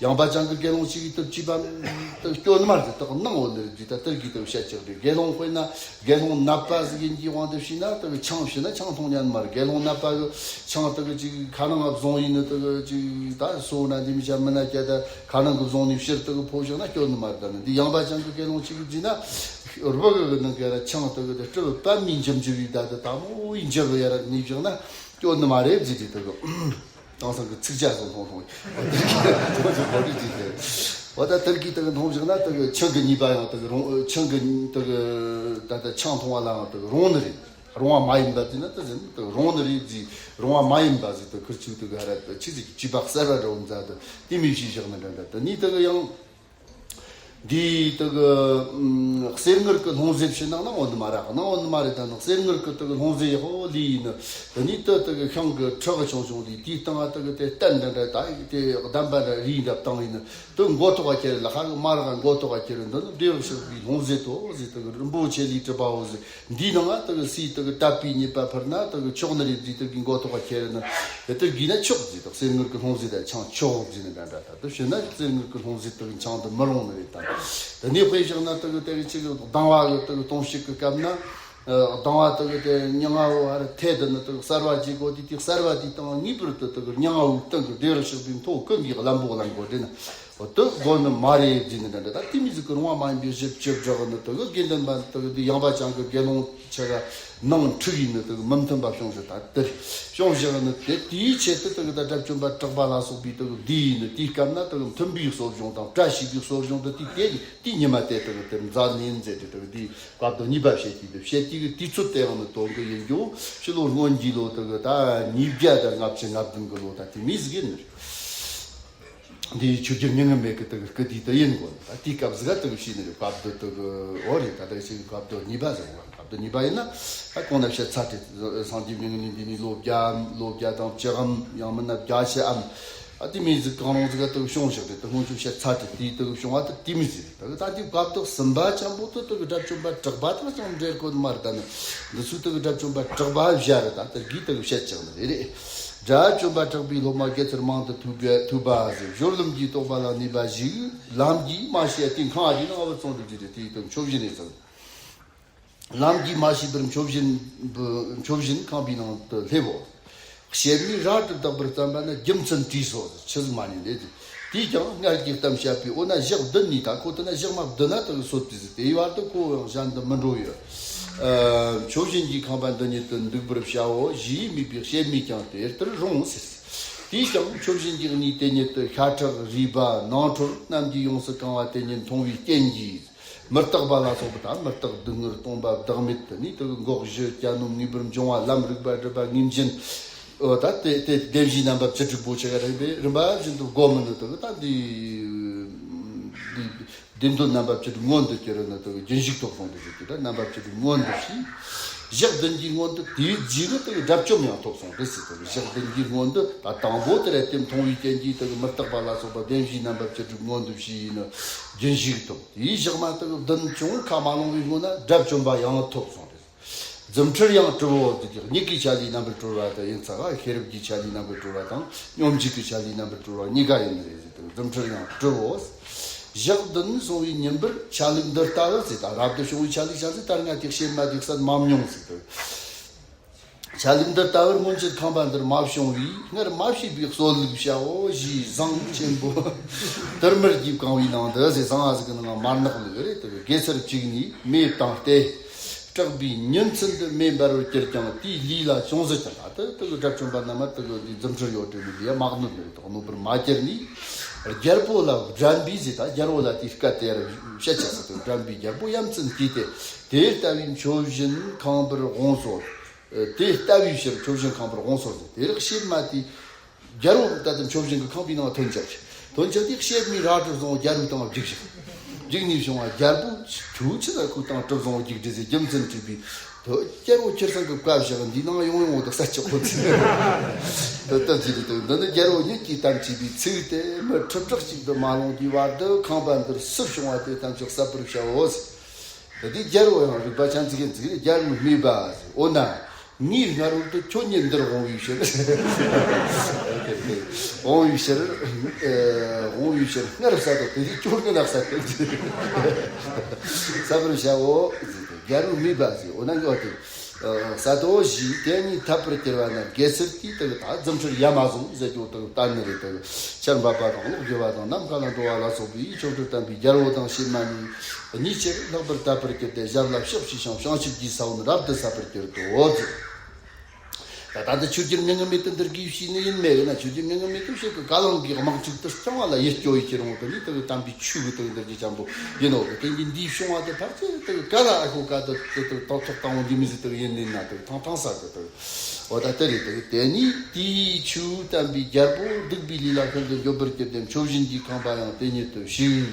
ཡངས་པ་བྱང་གི་དགེ་སློང་ཞིག་གིས་དེ་བཅས་པ་དེ་སྐྱོན་ནི་མ་རེད། དེ་གནང་འོ་ནི་རེད། དེ་ད་དེར་གི་དེ་གི་བཤད་ཅིག་རེད། དགེ་སློང་དཔེར་ན་དགེ་སློང་ནད་པ་ཟིག་ཡིན་གྱི་དབང་དུ་བྱས་ན་དེ་གི་ཆང་བྱིན་ན་ཆང་འཐུང་ཉན་མ་རེད། དགེ་སློང་ནད་པ་གི་ཆང་དེ་གི་ཅིག་ཁ་ནང་ང་བཟུང་ཡིན་ནི་དེ་གི་ཅིག་ད་སོ་ན་འདི་མི་ཆ་མི་ན་སྐྱ་ད་ཁ་ནང་གི་བཟུང་ནི་ཕྱིར་དེ་གི་ཕོ་བཞག་ན་སྐྱོན་ནི་མ་རེད། ད་ནི་འདི་ཡངས་པ་བྱང་གི་དགེ་སློང་ཞིག་གིས་བརྫིས་ན། རྦ་གི་ནང་གི་ར་ཆང་དེ་གི་དེ་སྤྲུལ་པ་པདྨའི་འཇིབ་འཇིབ་ཡིན། ད་དེ་དྭངས་མོའི་འཇིབ་ཡ་ར་ནི་བཞག་ན་སྐྱོན་ནི་མ་རེད་བརྫིས་ཏེ། དེ་གི་དེང་སང་གི་ཚིག་ཆ་སོང་ཐོང་ཐོང་ཐོང་ཅིག་གོ་རི་ཅིག་དེ། འོ་ད་དེར་གི་དེ་གི་མཐོང་བཞག་ན་དེ་གི་ཆང་གི་ཉེས་པ་ཡང་དེ་གི་རུང་། ཆང་གི་དེ་གི་ད་ད་ཆང་འཐུང་བ་ལའང་དེ་གི་རུང་ནི་རེད། རུང་བ་མ་ཡིན་པ་དེ་ན་དེ་ཟེར་ན་དེ་གི་རུང་ནི་རེད་བརྫིས། རུང་བ་མ་ཡིན་པ་ཟིག་དེ་ཁུར་ཆུ་དེ་གི་ཧ་ར་དེ་ཆི་ཟིག་བཅས་པ་གསར་བ་འདྲ་བོ་མཛད་དེ་དེ་མི་ཤེས་བཞག་ནི་འདྲ་འདྲ། དེ་ནི་དེ་གི་ཡང་། འདིའི་དེ་གི་ཨམ་གསེར་དངུལ་གྱི་ལྷུང་བཟེད་ཕྱི་ནང་ན་འོ་འདི་མ་རེད། ནང་འོ་འདི་མ་རེད། ད་ནང་གསེར་དངུལ་གྱི་དེ་གི་ལྷུང་བཟེད་ཡག་པོ་ལི་ཡིན་ནི། དེ་ནི་དེ་དེ་གི་ཤིང་གི་ཁྲི་གི་ཆུང་ཆུང་ལི་དེའི་སྟེང་ང་དེ་གི་དེ་སྟན་འདྲ་འདྲ་ད་ཡི་དེ་གདམས་པ་འདྲ་རིས་འདྲ་བཏང་ཡིན་ནི། དེ་མགོ་ཐོག་ག་ཁྱེར་ལ་ཧ་གི་མ་ར་ག་མགོ་ཐོག་ག་ཁྱེར་འདི་ནི་བདེ་བར་གཤེགས་པའི་ལྷུང་བཟེད་དོ་ཟེར། དེ་གི་རིན་པོ་ཆེ་ལས་གྲུབ་པའོ་ཟེར། འདིའི་ནང་ང་དེ་གི་སུས་དེ་གི་དད་པའི་ཉེས་པ་ཕུར་ན་དེ་གི་ཆོག་ནི་རེད་བརྫིས། དེ་གི་མགོ་ཐོག་ག་ཁྱེར་ནི་དེ་དེ་གི་ན་ཆོག་བརྫིས། དེ་གསེར་དངུལ་གྱི་ལྷུང་བཟེད་ད་ཆང་ཆོག་བརྫིས་ནི་འདྲ་འདྲ། ད་དེ་བྱས་ན་གསེར་དངུལ་གྱི་ལྷུང་བཟེད་དེ་གི་ཆང་དེ་མི་རུང་ནི་རེད། ད་དེ་ནས་དཔེ་བཞག་ན་དེ་གི་དེ་གི་ཅིག་སྡང་བ་གི་དེ་གི་ལྟུང་བྱེད་གི་སྐབས་ན་སྡང་བ་དེ་གི་དེ་མྱ་ངན་བོ་ཧ་ར་ཐེ་དེ་ནི་དེ་གི་གསར་བ་བརྗེ་དགོས་དེ། དེ་གསར་བ་དེའི་སྟེང་ངེས་པར་དུ་དེ་གི་མྱ་ངན་བོའི་སྟེང་གི་བདེ་བར་གཤེགས་པའི་མཐོ་ཀུན་གྱི་གླང་པོ་གླང་པོ་འདྲེ་ན། འོ་དེ་དགོས་ནི་མ་རེད་བརྫིས་ནི་འདྲ་འདྲ། ད་དེ་མི་ཟིག་གི་རུང་བ་མ་ཡིན་པའི་གཞི་བཅུ་བསྒྲགས་ནི་དེ་གི་དགེ་འདུན་པ་དེ་གི་དེ་ཡངས་པ་བྱང་གི་དགེ་སློང་ཆ་ག་ནང་འཁྲུག་ཡིན་ནི་དེ་གི་མི་མཐུན་པ་བྱུང་ཟེར། ད་དེར་བྱུང་བཞག་ནི་དེ་དེའི་ཆེད་དུ་དེ་གི་ད་དགྲ་བཅོམ་པ་གྲགས་པ་ལ་སོགས་པའི་དེ་གི་བསྡུས་ཡིན་ནི། དེའི་སྐབས་ན་དེ་གི་མཐུན་པའི་གསོ་སྦྱོང་དང་བཀྲ་ཤིས་པའི་གསོ་སྦྱོང་དེ་དེ་དེ་དེ་ཉི་མ་དེ་དེ་གི་དེར་མཛད་ནི་ཡིན་ཟེར་ཏེ། དེ་གི་དེའི་བཀའ་དང་ཉེས་པ་བཤད་ཀྱི་འདུག། བཤད་ཀྱི་གི་དུས་ཚོད་དེའང་ནི་དོན་གི་ཡིན་རྒྱུ། ཕྱི་ལོ་སྔོན་གྱི་ལོ་དེ་གི་ད་ཉིས་བརྒྱ་དང་ལྔ་བཅུ་ང་བདུན་གི་ལོ་ད་དེ་མི་ཟིག་ཡིན་ནི་རེད། འདི་ཆོས་རྒྱལ་མྱ་ངན་མེད་ཀྱི་དེ་གི་སྐུ་དུས་དེ་ཡིན་དགོས། ད་དེའི་སྐབས་ཟིག་ག་དེ་གི་བྱས་ནི་རེད། བཀའ་བསྡུ་དེ་གི་འོ་རེད། ད་ལྟ་ཞིག་བཀའ་བསྡུ་གཉིས་པ་ཟེར་བ། བཀའ་བསྡུ་གཉིས་པ་ཡིན་ན་ད་གོང་ན་བཤད་ཚར་ཏེ། སངས་རྒྱས་མྱ་ངན་ལས་འདས་ནས་ལོ་བརྒྱ་ལོ་བརྒྱ་དང་བཅུ་འམ་ཡང་མིན་ན་བརྒྱད་ཅུ་འམ། ཨ་དེ་མོ་ཟིག་གང་རུང་ཟིག་ག་དེ་གི་བྱུང་བཞག་རེད། དེ་སྔོན་ཆད་བཤད་ཚར་ཏེ། དེའི་དེ་གི་བྱུང་བ་དེ་དེ་མོ་ཟིག་རེད། ད་གི་ད་དེའི་བཀའ་བསྡུ་གསུམ་པ་ཅན་པོ་དེ་དེ་གི་དགྲ་བཅོམ་པ་གྲགས་པ་དང་ཅང་འབྲེལ་གོ་ནི་མ་རེད། ད་ནི་འདི་ཚོའི་དེ་གི་དགྲ་བཅོམ་པ་གྲགས་པ་བཞག་རེད། ད་དེ་གིས་དེ་གི་བཤད་ཀྱང་ནི་རེད། རེད། དགྲ་བཅོམ་པ་གྲགས་པའི་སློབ་མ་དགེ་ཚུལ་མང་དུ་ཐོས་པ་ཐོས་པ་ཟེར། སྦྱོར་ལམ་གྱི་རྟོགས་པ་ལ་གནས་པ་ཞིག། ལམ་གྱིས་མ་ཤེས་པའི་ཁང་ཨ་དེའི་ནང་ང་བུད་སོང་འགྲོ་རྒྱུ་རེད། དེའི་དོན་མཆོད་སྦྱིན་རེད་ཟེར། ལམ་གྱིས་མ་ཤེས་པར་མཆོད་སྦྱིན་བུ་མཆོད་སྦྱིན་ཁང་པའི་ནང་དུ་སླེབས་འོ། གཤེད་མས་རལ་གྲི་བཏགས་པར་བརྩམས་པ་ན་རྒྱུ་མཚན་དྲིས་སོ། ཆི་ཟིག་མ་ཉན་ལེ། དེས་ཀྱང་སྔར་གྱི་གཏམ་བཤད་པས། འོ་ན་ཞག་བདུན་ནས། ད་ཁོ་དེ་ན་ཞག་མ་བདུན་ན་དེ་གི་སོད་པས་ཟེར། དེའི་བར་དུ་ཁོ་ཡང་གཞན་དུ་མི་འགྲོ་ཡོད། ཨ་མཆོད་སྦྱིན་གྱི་ཁང་པ་འདི་ཉིད་དུ་འདུག་པར་བྱའོ་ཞེས་སྨྲས་པས། གཤེད་མས་ཀྱང་དེ་ལྟར་རུང་ཟེར། དེས་ཀྱང་མཆོད་སྦྱིན་གྱི་གཉིས་དེ་ཉིད་དུ་ཤ་ཁྲག་རུས་པ་ནང་ཁྲོལ་རྣམས་ཀྱིས་ཡོངས་སུ་གང་བ་དེ་ཉིད་མཐོང་བའི་རྐྱེན་གྱིས། མི་རྟག་པ་ལ་སོགས་པ་དང་། མི་རྟག་སྡུག་བསྔལ་སྟོང་པ་བདག་མེད་དུ་ནི་དེ་གི་འགོག་གཞི་གྱ་ནོམ་ངེས་པར་འབྱུང་བ། ལམ་རིག་པ་སྒྲུབ་པ་ངེས་འབྱིན། ཨོ་ད་དེ་དེ་བདེན་བཞིའི་རྣམ་པ་བཅུ་དྲུག་པོ་ཆེ་ག་རིམ་པས་རིམ་པ་བཞིན་དུ་སྒོམ་མི་ནི་དེ་གི་ད་འདི་འདི་བདེན་དོན་རྣམ་པ་བཅུ་དྲུག་མངོན་དུ་གྱུར་ནི་དེ་གི་རྒྱུན་ཞུགས་ཐོབ་སོང་དུ་ཟེར་གྱི། ད་རྣམ་པ་བཅུ་དྲུག་མངོན་དུ་ཕྱིས། ཞག་བདུན་གྱི་སྔོན་དུ་དེའི་རྗེས་ལ་དེ་གི་དགྲ་བཅོམ་ཡང་ཐོབ་སོང་དུ་ཟེར། དེ་གི་ཞག་བདུན་གྱི་སྔོན་དུ་ད་དང་པོ་དེ་ར་དེ་མཐོང་བའི་རྐྱེན་གྱིས་དེ་གི་མི་རྟག་པ་ལ་སོགས་པ་བདེན་བཞིའི་རྣམ་པ་བཅུ་དྲུག་མངོན་དུ་ཕྱིས་ནི་རྒྱུན་ཞུགས་ཐོབ། དེའི་ཞག་མ་དེ་གི་བདུན་ཅུང་ཁ་མ་ལོང་བའི་སྔོན་ན་དགྲ་བཅོམ་པ་ཡང་ཐོབ་སོང་རེད། རྫུ་འཕྲུལ་ཡང་གྲུབ་བོ། དེ་གཉིད་ཀྱི་ཆ་ལས་རྣམ་པར་གྲོལ་བ་དེ་ཡིན་ཙང་། ཤེས་རབ་ཀྱི་ཆ་ལས་རྣམ་པར་གྲོལ་བ་དང་སྙོམས་འཇུག་གི་ཆ་ལས་རྣམ་པར་གྲོལ་བ་གཉིས་ཀ་ཡིན་ནི་རེད་ཟེར་དུས། རྫུ་འཕྲུལ་ཡང་གྲུབ་བོ། ཞག་བདུན་སོང་བའི་ཉིན་པར་ཆ་ལུགས་འདི་ལྟ་བུ་ཟེར། ད་རབ་ཏུ་བྱུང་བའི་ཆ་ལུགས་ཤར་ཚེ་ད་སྔ་དེ་གཤེད་མ་དེ་གསན་མ་མྱོང་ཟེར་དུས། ཆ་ལུགས་འདི་ལྟ་བུར་སྔོན་ཆད་ཁང་པ་འདིར་མ་བྱུང་བས། སྔར་མ་བྱས་པའི་གསོལ་ལུགས་བྱའོ་ཞེས་བཟང་ཆེན་པོ་དུར་མར་གྱིས་བཀང་བའི་ནང་དུ་ཟེར། བཟང་ང་ཟིག་གི་ནང་མར་ནག་ལུགས་རེད། དེ་དགེ་ཚུལ་བཅུག་ནས་མེ་བཏང་སྟེ། སྐྲག་པའི་ཉིན་མཚན་དུ་མེ་འབར་བར་གྱུར་ཀྱང་དེའི་ལུས་ལ་ཅུང་ཟད་ཀྱང་། ད་དེ་དེ་གི་དགྲ་བཅོམ་པ་རྣམས་དེ་གི་འདི་རྫུ་འཕྲུལ་ཡོད་དྲན་པའི་ལུས་ལ་མ་གནོད་ནི་རེད། གནོད་པར་མ་གྱུར་ནས། རྒྱལ་པོ་ལ་འགྲན་པས་ཟེར། ད་རྒྱལ་པོ་ལ་དེའི་སྐད་དེ་ར་བཤད་ཆ་ཟེར་དུས། འགྲན་པའི་རྒྱལ་པོ་ཡ་མཚན་སྐྱེས་ཏེ། དེ་ལྟ་བུའི་མཆོད་སྦྱིན་ཁང་པར་འོངས་སོ། དེ་ལྟ་བུའི་ཕྱིར་མཆོད་སྦྱིན་ཁང་པར་འོངས་སོ་ཟེར། དེ་རིགས་གཤེད་མ་དེས་རྒྱལ་པོ་ད་དེ་མཆོད་སྦྱིན་གྱི་ཁང་པའི་ནང་ཐོན་ཅག་ཐོན་ཅག་དེ་གཤེད་མའི་རལ་གྲི་བཟུང་རྒྱལ་པོའི་སྟེང་རྒྱུགས་ཤིག་རྒྱུགས་ནས་བྱུང་བ། རྒྱལ་པོ་ཁྱོད་ཆི་ཟིག་ཁོའི་སྟེང་གྲི་བཟུང་རྒྱུགས་འདྲ་ཟེར་རྒྱུ་མཚན་དྲིས་པས། དོ་རྒྱལ་པོ་ཁྱེད་ཚང་གི་བཀའ་བཞག་འདིའི་ནང་ཡོང་ཡོང་བ་དང་ས་ཆ་ཁོ་ཚོས་དོ་སྟབས་ཀྱིས་རེད་དོ། འདི་ནི་རྒྱལ་པོ་ཉིད་ཀྱིས་གཏམ་བྱས་པའི་ཚིག་སྟེ། མི་ཁྲི་ཕྲག་གཅིག་ཏུ་མ་ལོངས་པའི་བར་དུ་ཁང་པ་འདིར་སུ་བྱུང་བ་དེ་ཐམས་ཅད་གསད་པར་བྱའོ་ཟེར། དེ་དུས་རྒྱལ་པོ་ཡང་རིག་པ་ཅན་ཟིག་ཡིན་ཟིག་རེད། རྒྱལ་པོས་སྨྲས་པ། འོ་ན་ངས་སྔ་རོལ་དུ་ཁྱོད་ཉིད་འདིར་འོང་བའི་ཕྱིར། འོང་བའི་ཕྱིར། ཨེ། འོང་བའི་ཕྱིར་སྔར་བསད་དོ། དེ་དུས་ཁྱོད་སྔོན་ན་བསད་དོ། གསད་པར་བྱའོ་ཟེར་ཏེ་རྒྱལ་པོས་སྨྲས་པ་ཟེར། འོ་ན་ཡོད་དེ། ཨ། ས་དོ་ཞེས་དེ་ཉིད་འཐད་པར་གྱུར་པ་ན་དགེ་ཚུལ་དེས་དེ་གི་ད་རྫུ་འཕྲུལ་ཡ་མ་བཟུང་ཟེར་རྒྱུ་དེ་གི་བསྟན་ནི་རེད། དེ་གི་ཆར་འབབ་པ་དང་གློག་རྒྱུ་བ་དང་ནམ་མཁའ་ལ་འགྲོ་བ་ལ་སོགས་པའི་ཆོ་འཕྲུལ་བསྟན་པས་རྒྱལ་པོ་དང་གཤེད་མ་གཉིས་གཉིས་ཆར་ལྷག་པར་དད་པར་གྱུར་ཏེ་ཞབས་ལ་ཕྱག་བྱས་ཤིང་བྱང་ཆུབ་ཀྱི་ས་བོན་རབ་ཏུ་ཟ་བར་གྱུར་ཏོ་ཟེར། ད་ད་ལྟ་ཆོས་རྒྱལ་མྱ་ངན་མེད་དུ་འདིར་གིས་ཤེས་ནི་ཡིན་མེད་ན། ཆོས་རྒྱལ་མྱ་ངན་མེད་དུ་ཤེས་ཀྱི་བཀའ་ལུང་གི་དམག་འཁྲུག་ཏུ་རྐྱང་བ་ལ་ཡིད་སྐྱོ་ཡི་ཁྱེར་འོང་དུ་ནི་དེ་གི་དམ་པའི་ཆོས་གི་དེ་གི་འདིར་གྱི་འཇམ་པོ་ཡིན་ནོ་གི། དེ་གི་འདིའི་བྱུང་བ་དེ་ཕར་ཚུར་དེ་གི་ག་ལ་ཨ་ཁོ་ག་དེ་དེ་དེ་ཏོག་ཏོག་བཏང་འོང་འདི་མི་ཟིག་དེ་གི་ཡིན་ནི་ན། དེ་གི་ཐང་ཐང་ས་གི་དེ་གི་འོ་ད་དེ་རེད། དེ་གི་དེ་ནི་དེའི་ཆོས་བསྟན་པའི་རྒྱལ་པོ་སྡིག་པའི་ལས་ལ་ཤིན་ཏུ་འགྱོད་པར་གྱུར་ཏེ་མཆོད་སྦྱིན་གྱི་ཁང་པ་ཡང་དེ་ཉིད་དུ་བཤིག་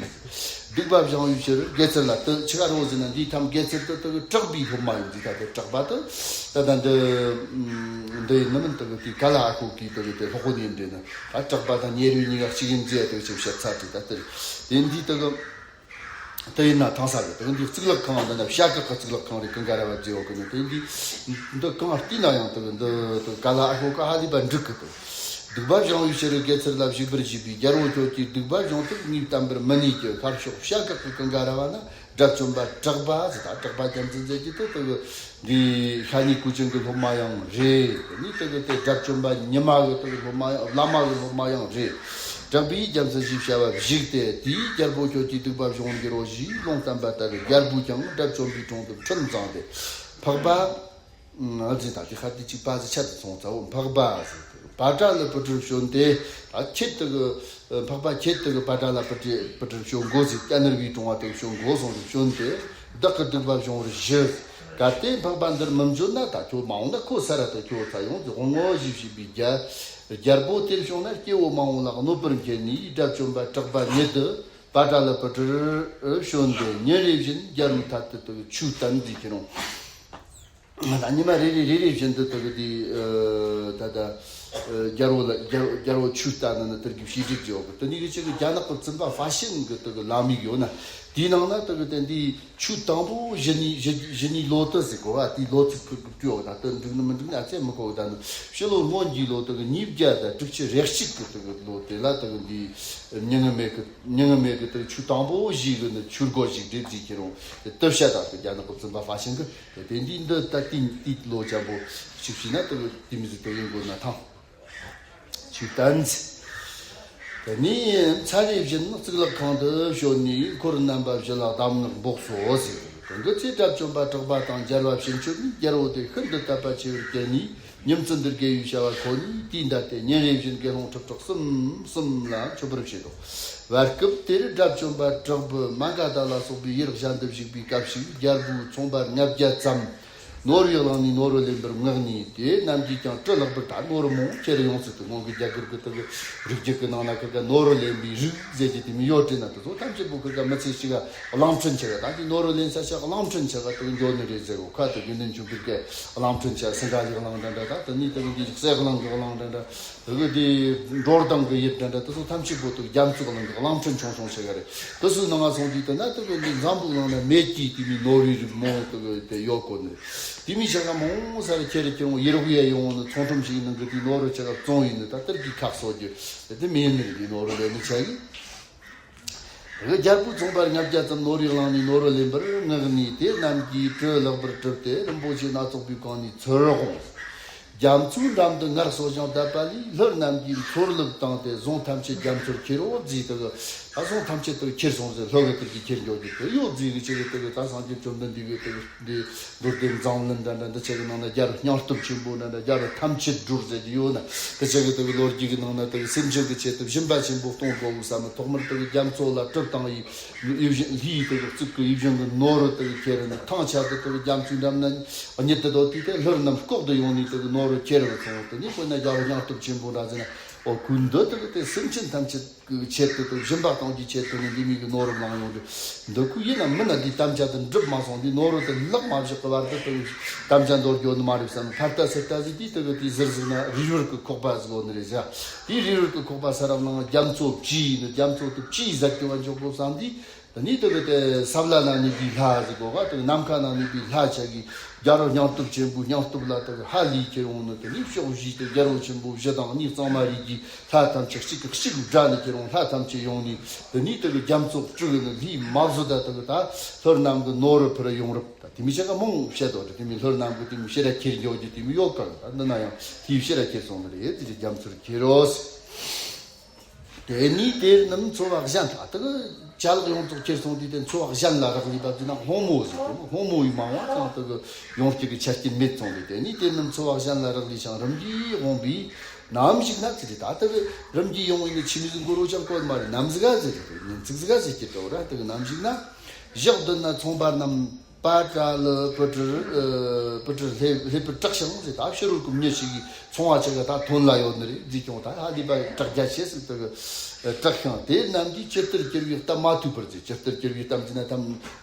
སྡིག་པ་སྦྱང་བའི་ཕྱིར་དགེ་ཚུལ་ལ། དེ་ཆི་ག་རོ་ཟེར་ན། འདིའི་ཐམ་དགེ་ཚུལ་དེ་དེ་གི་གྲགས་པའི་སློབ་མ་ཡིན་ཟིག་ད་དེ་གྲགས་པ་དེ་ད་ད་འདི་འདི་ཡིན་ནི་མིན། དེ་གི་དེ་ག་ལ་ཨ་ཁོ་གི་དེ་གི་དེ་སློབ་དཔོན་ཡིན་འདྲེ་ན། ད་གྲགས་པ་དང་ཉེ་རུའི་གཉིས་ཀ་གཅིག་ཡིན་ཟེར་དེ་གི་ཅིག་བཤད་ཚར་དེ། ད་དེ་རེད། དེ་འདི་དེ་གི་དེ་ཡིན་ན་ཐང་ས་གི་དེ་གི་འདི་གཙུག་ལག་ཁང་འདི་ན་བྱ་གག་གི་གཙུག་ལག་ཁང་རེད། ཀུན་དགའ་ར་བ་མཛེས་འོ་གི་ནི། དེ་འདི་འདི་གང་བལྟས་ན་ཡང་དེ་གི་འདི་དེ་ག་ལ་ཨ་ཁོ་ག་ཧ་ལས་པ་འགྲིག་གི། དེ་སྡིག་པ་སྦྱང་བའི་ཕྱིར་དགེ་ཚུལ་ལ་བཤིག་པར་བྱས་པས། རྒྱལ་པོ་ཁྱོད་ཀྱིས་སྡིག་པ་སྦྱོང་ཐབས་ངས་བསྟན་པར་མི་ནུས་ཀྱི། ཤར་ཕྱོགས་བྱ་གག་གི་ཀུན་དགའ་ར་བ་ན་དགྲ་བཅོམ་པ་གྲགས་པ་ཟེར། ད་གྲགས་པ་རྒྱལ་མཚན་ཟེར་གྱི་དེ་དེ་གི་འདི་ཤ་ཉེ་གོས་ཅན་གྱི་སློབ་མ་ཡང་རེད། ནི་དེ་གི་དེ་དགྲ་བཅོམ་པ་ཉི་མ་གི་དེ་གི་སློབ་མ་ཡང་བླ་མ་གི་སློབ་མ་ཡང་རེད། གྲགས་པས་རྒྱལ་མཚན་ཞེས་བྱ་བ་བཤིག་སྟེ། དེས་རྒྱལ་པོ་ཁྱོད་ཀྱིས་སྡིག་པ་སྦྱོང་གི་རོ་ཞེས་ལུང་བསྟན་པ་ལྟར་རྒྱལ་པོས་ཀྱང་དགྲ་བཅོམ་པའི་དྲུང་དུ་འཕྲིན་བརྫངས་ཏེ་འཕགས་པ། ཨ་ཙི། ད་དེ་ཁ་དེ་གཅིག་པ་ཟིག་ཆད་དུ་སོང་ཚ་བོ། འཕགས་པ་ཟེར་ཏེ་བྷ་དྲ་ལ་པུ་ཏྲར་བྱོན་ཏེ། ད་ཁྱེད་དེ་གི་འཕགས་པ་ཁྱེད་དེ་གི་བྷ་དྲ་ལ་པུ་ཏྲ་པུ་ཏྲར་བྱོན་དགོས་ཟེར། ཏྲ་ནིར་བའི་གྲོང་བ་དེ་གི་བྱོན་དགོས་སོང་ཟེར་བྱོན་ཏེ། བདག་གི་སྡིག་པ་སྦྱོང་བར་ཞུ། གལ་ཏེ་འཕགས་པ་འདིར་མི་འབྱོན་ན་ད་ཁྱོད་མ་འོངས་ན་ཁོ་ས་ར་དེ་ཁྱོད་ཚ་ཡོང་ཟེར། འོང་ངོ་ཞེས་བྱས་པའི་རྒྱལ། རྒྱལ་པོ་དེར་བྱུང་ན་སྐྱེ་བོ་མང་བོ་ལ་གནོད་པར་འཁྱེར་ནས། དགྲ་བཅོམ་པ་གྲགས་པ་ཉིད་དུ་པ་ཏྲ་ལ་པུ་ཏྲར་བྱོན་ཏེ། ཉིན་རེ་བཞིན་རྒྱལ་པོའི་ཐད་དུ་དུ་ཆོས་བསྟན་ཟེར་གྱི་རུང་། ད་ཉི་མ་རེ་རེ་རེ་རེ་བཞིན་དུ་དུ་དེ་ད་ལྟ་རྒྱལ་པོ་ལ་རྒྱལ་རྒྱལ་པོ་ཆོས་བསྟན་ནི་དེར་གྱི་བྱས་རྗེས་ཀྱི་འོག་གི་དེ་ནས་གི་ཅིག་གི་རྒྱ་ནག་གི་བཙུན་པ་ཧྥ་ཤན་གི་དུ་གི་ལམ་ཡིག་ཡོད་ན། དེའི་ནང་ན་དུ་གི་དེ་འདི་ཆོས་དང་པོ་བཞི་ནི་བཞི་བཞི་ནི་ལོ་དུ་ཟེར་གོ་བ། དེའི་ལོ་ཚིགས་ཁུར་གི་བྲིས་འོ། ད་དུ་འགྲིག་ནི་མི་འགྲིག་ནི་ཨ་ཙེ་མི་གོ་བ། ད་ནི་ཕྱི་ལོ་སྔོན་གྱི་ལོ་དུ་གི་ཉིས་བརྒྱ་དང་དྲུག་ཅུ་རེ་གཅིག་གི་དུ་གི་ལོ་དེ་ལ་དུ་གི་འདི་མྱ་ངན་མེད་གི་མྱ་ངན་མེད་གི་དུ་ཆོས་དང་པོ་བཞི་གི་ནི་ཆོས་སྒོ་ཞིག་སྒྲིག་ཅིག་ཁྱེར་རུང་། དེ་བཤད་ད་དུ་རྒྱ་ནག་གི་བཙུན་པ་ཧྥ་ཤན་གི་དེ་དེ་འདི་འདི་ད་དེ་དེ་ལོ་ཆེན་པོ་ཞིག་བྱས་ན་དུ་གི་དེ་མི་ཟིག་དུ་ཡིན་དགོས་ན་ཐང་། ཆོས་བསྟན། དེ་ནས་ཚར་རེ་བཞིན་གཙུག་ལག་ཁང་དུ་བྱོན་ནས་འཁོར་རྣམ་པ་བཞི་ལ་གདམས་ངག་འབོགས་སོ་ཟེར། དེ་གི་ཚེ་དགྲ་བཅོམ་པ་གྲགས་པ་དང་རྒྱལ་བ་ཕྱིན་ཆད་ནི་རྒྱལ་པོ་དེ་ཤིན་ཏུ་དད་པ་ཆེ་བར་གྱུར་ནས། ཉིན་མཚན་དུ་དགེ་བའི་བྱ་བ་ཁོ་ནས་དུས་འདའ་སྟེ། ཉིན་རེ་བཞིན་དགེ་སློང་ཁྲི་ཕྲག་གསུམ་གསུམ་ལ་མཆོད་པར་བྱེད་དོ། བར་སྐབས་དེར་དགྲ་བཅོམ་པ་གྲགས་པས་མ་ག་དྷ་ལ་སོགས་པའི་ཡུལ་གཞན་དུ་བཞུགས་པའི་སྐབས་ཤིག་རྒྱལ་པོའི་ཚོང་པ་ལྔ་བརྒྱ་ཙམ་ནོར་བུའི་གླིང་ནས་ནོར་བུ་ལེན་པར་མངགས་ནས། དེ་རྣམས་ཀྱིས་ཀྱང་གྲུ་ལེགས་པར་ད་ནོར་བུ་མང་ཁྱེར་ཡོང་ཟེར་དུ། སྔོན་གྱི་རྒྱ་གར་གྱི་དུ་གི་རིག་རྒྱུད་ཀྱི་ནང་ན་ཁ་ཁ་ནོར་བུ་ལེན་པའི་རིགས་ཟེར་གྱི་དེ་མི་ཡོད་དྲན་ན། དེ་ཚོ་ཐམས་ཅད་པོ་ཁ་ཁ་མི་ཚེ་གཅིག་ག་གླིང་ཕྲན་ཆེ་ག་ད་དེ་ནོར་བུ་ལེན་ས་ཆ་གླིང་ཕྲན་ཆེ་ག་དུ་འགྱོ་ནི་རེད་ཟེར་གོ། ཁ་དུ་དགེ་འདུན་ཆོས་འཕེལ་གྱི་གླིང་ཕྲན་ཆེ་སིང་ག་གི་གླིང་འདྲ་འདྲ། ད་དེ་ནས་དུ་གི་གསེར་གླིང་གི་གླིང་འདྲ་འདྲ། དེ་གི་དེ་འགྲོ་སྟངས་གི་ཡུལ་འདྲ་འདྲ་དེ་ཚོ་ཐམས་ཅད་པོ་དེ་རྒྱ་མཚོ་གླིང་གི་གླིང་ཕྲན་ཆུང་ཆུང་ཞིག་རེད། དེ་ཚོའི་ནང་ང་སོང་དུས་དེ་ན་དེ་གི་འདི་འཛམ་བུ་གླིང་ན་མེད་ཀྱི་དེ་མིན་ནོར་བུའི་རིགས་མང་དེ་གི་དེ་ཡོད་གོ་ནི། དེ་མིན་ཆ་ག་མང་ས་རེ་ཁྱེར་ཁྱེར་འོང་ཡེར་བུ་ཡ་ཡོང་ནི་ཚོང་ཁྲོམ་ཞིག་ནང་གི་དེ་ནོར་བུ་ཆ་ག་བཙོང་ཡིན་ནི། ད་དེར་གི་ཁག་སོ་རྒྱུ་དེ་མིན་ནི་རེད། དེ་ནོར་བུ་ལས་ནི་ཆ་གི། རྒྱལ་པོའི་ཚོང་པ་ལྔ་བརྒྱ་ཙམ་ནོར་བུའི་གླིང་ནས་ནོར་བུ་ལེན་པར་མངགས་ནས། དེ་རྣམས་ཀྱིས་གྲུ་ལེགས་པར་གྲུབ་སྟེ་རིན་པོ་ཆེ་སྣ་ཚོགས་པའི་གང་ནས་ཚུར་འོང་། རྒྱ་མཚོའི་འགྲམ་དུ་ངལ་གསོ་ཞིང་བསྡད་པ་ལས། ལྷུ་རྣམས་ཀྱིས་མཚོར་ལུད་བཏང་སྟེ་བཟུང་ཐམས་ཅད་རྒྱ་མཚོར་ཁྱེར་རོ་ཟེར། དེ་གི་ད་བཟུང་ཐམས་ཅད་དེར་ཁྱེར་སོང་ཟེར། ལྷུ་གི་དེར་གྱིས་ཁྱེར་འགྱོ་རྒྱུ་དེ་ཡོད་ཟེར་གི་ཅི་གི་དེ་གི་ད་སངས་རྒྱས་བཅོམ་ལྡན་འདས་གི་དེ་གི་འདི་མདོ་སྡེ་མཛངས་བླུན་འདྲ་འདྲ་འདི་ཆ་གི་ནང་ན་རྒྱལ་པོ་སྙིང་སྟོབས་ཆེན་པོ་འདྲ་འདྲ་རྒྱལ་པོ་ཐམས་ཅད་སྒྲོལ་ཟེར་གྱི་ཡོད་ན། དེ་ཆ་གི་དེ་གི་ལོ་རྒྱུས་གི་ནང་ན་དེ་གི་སེམས་ཅན་གི་ཆེད་དུ་སྦྱིན་པ་ཆེན་པོ་གཏོང་དགོས་བསམ་ནས་ཐོག་མར་དེ་གི་རྒྱ་མཚོ་ལ་གྲུ་བཏང་ཡི། ཡིད་བཞིན་ལྷའི་དེ་གི་གཙུག་གི་ཡིད་བཞིན་གི་ནོར་བུ་དེ་གི་ཁྱེར་ནས་ཐང་ཆད་དུ་དེ་གི་རྒྱ་མཚོའི་འགྲམ་ན་གཉིད་དུ་སྡོད་དུས། དེ་ལྷུར་རྣམས་ལྐོག་ཏུ་ཡོང་ནས་དེ་གི་ནོར་བུ་ཁྱེར་བར་སོང་། དེ་ནས་དཔེར་ན་རྒྱལ་པོ་སྙིང་སྟོབས་ཆེན་པོ་འདྲ་ཟེར་ན། འོ་ཁོས་འདི་དེ་གི་དེ་སེམས་ཅན་ཐམས་ཅད་གི་ཆེད་དུ་དེ་སྦྱིན་པ་གཏོང་རྒྱུའི་ཆེད་དུ་ནི་འདི་མི་གི་ནོར་བུ་བླངས་ཡོང་དུས། འདི་ཁོས་ཡིན་ན་མིན་ན་འདི་དམ་བཅའ་དེ་འགྲུབ་མ་སོང་། འདི་ནོར་བུ་དེ་ལག་མ་བཞག་གི་བར་དུ་དེ་དམ་བཅའ་འདོར་རྒྱུ་ནི་མ་རེད་བསམ། ཕར་ལྟ་ཚུར་ལྟ་ཟིག་དུས་དེ་གི་དེ་ཟུར་ཟིག་ན་རིལ་བུར་གི་ཁོག་པ་ཟིག་ཡོད་ནི་རེད་ཟེར། དེའི་རིལ་བུར་གི་ཁོག་པ་ས་རབ་ནང་རྒྱ་མཚོ་བཅུས་ཡིན་ནི། རྒྱ་མཚོ་དེ་བཅུས་ཟེར་རྒྱུ་བ་འཇོག་དགོས་བསམ་དུས། དེ་ནས་དེ་གི་དེ་ས་བླ་ན་གནས་པའི་ལྷ་ཟེར་གོ་ག་དེ་གི་ནམ་མཁའ་ན་གནས་པའི་ལྷ་ཆ་གིས་རྒྱལ་པོ་སྙིང་སྟོབས་ཆེན་པོའི་སྙིང་སྟོབས་ལ་དེ་གི་ཧ་ལས་ཁྱེར་འོང་ནི། དེ་ནས་ཕྱོགས་བཞིའི་དེ་རྒྱལ་པོ་ཆེན་པོ་བཞི་དང་གཉིས་གཙང་མ་རིས་ཀྱི་ལྷ་ཐམས་ཅད་གཅིག་གིས་གཅིག་བསྒྲལ་ནས་ཁྱེར་འོང་། ལྷ་ཐམས་ཅད་ཡོང་ནས་དེ་ནས་དེ་གི་རྒྱ་མཚོ་དཀྲུགས་ནི་ལྷའི་མ་བཟོ་ད་དེ་གི་ད་ལྷུར་རྣམས་ཀྱི་ནོར་བུ་ཕུལ་ཡོང་རབས། ད་དེ་མི་ཆ་ག་མང་བཤད་དོ། དེ་མི་ལྷུར་རྣམས་ཀྱི་དེ་མི་ཕྱིར་ར་ཁྱེར་འགྱོ་རྒྱུ་དེ་མི་ཡོད་ག་ད་འདི་ན་ཡང་དེའི་ཕྱིར་ར་ཁྱེར་སོང་ནི་རེད། དེ་རྒྱ་མཚོར་ཁྱེར་རོ། དེ་ནས་དེ་རྣམས་འཚོ་བ་གཞན་དག་དེ་གི་ཅ་ལག་ཡོངས་རྫོགས་ཁྱེར་སོང་དུས། དེ་འཚོ་བ་གཞན་ལ་རག་ལས་པ་དེ་ན་སློང་མོ་ཟེར་དེ་ནི་སློང་མོ་ཡི་མང་བ་ཀྱང་དེ་གི་ཡོང་རྒྱུ་གི་ཆ་རྐྱེན་མེད་སོང་སྟེ། དེ་ནས་དེ་རྣམས་འཚོ་བ་གཞན་ལ་རག་ལས་ཤིང་རིམ་གྱིས་འོངས་པས་ནམ་ཞིག་ན་ཟེར་དེ། ད་དེ་གི་རིམ་གྱིས་ཡོང་བའི་ནི་ཆི་མི་ཟིག་འགོར་རོ་ཅང་གོ་མ་རེད། ནམ་ཟིག་ག་ཟེར་དེ་ཉིན་ཅིག་ཟིག་ག་ཟེར་གྱི་འདྲ་བོ་ར། དེ་གི་ནམ་ཞིག་ན་ཞག་བདུན་ན་ཚོང་པ་རྣམས་པ་ཏྲ་ལ་པུ་ཏྲར་ཨ་པུ་ཏྲར་ལྷེ་ལྷེ་པུ་དྲག་ཤིང་ཟེར། ད་ཕྱི་རོལ་གྱི་མྱི་ཞིག་གིས་ཚོང་བ་ཆ་ག་ད་ཐོན་ལ་ཡོད་ནི་རེད་ཟེར་ཀྱང་། ད་ཧ་ལས་པ་དྲག་རྒྱ་ཆེ་ཟིག་དེ་གི་དྲག་ཤིང་དེ་རྣམས་ཀྱིས་ཇི་ལྟར་གྱུར་པའི་གཏམ་མ་ཐོས་པར་ཟེར། ཇི་ལྟར་གྱུར་པའི་གཏམ་ཟེར་ན་ད་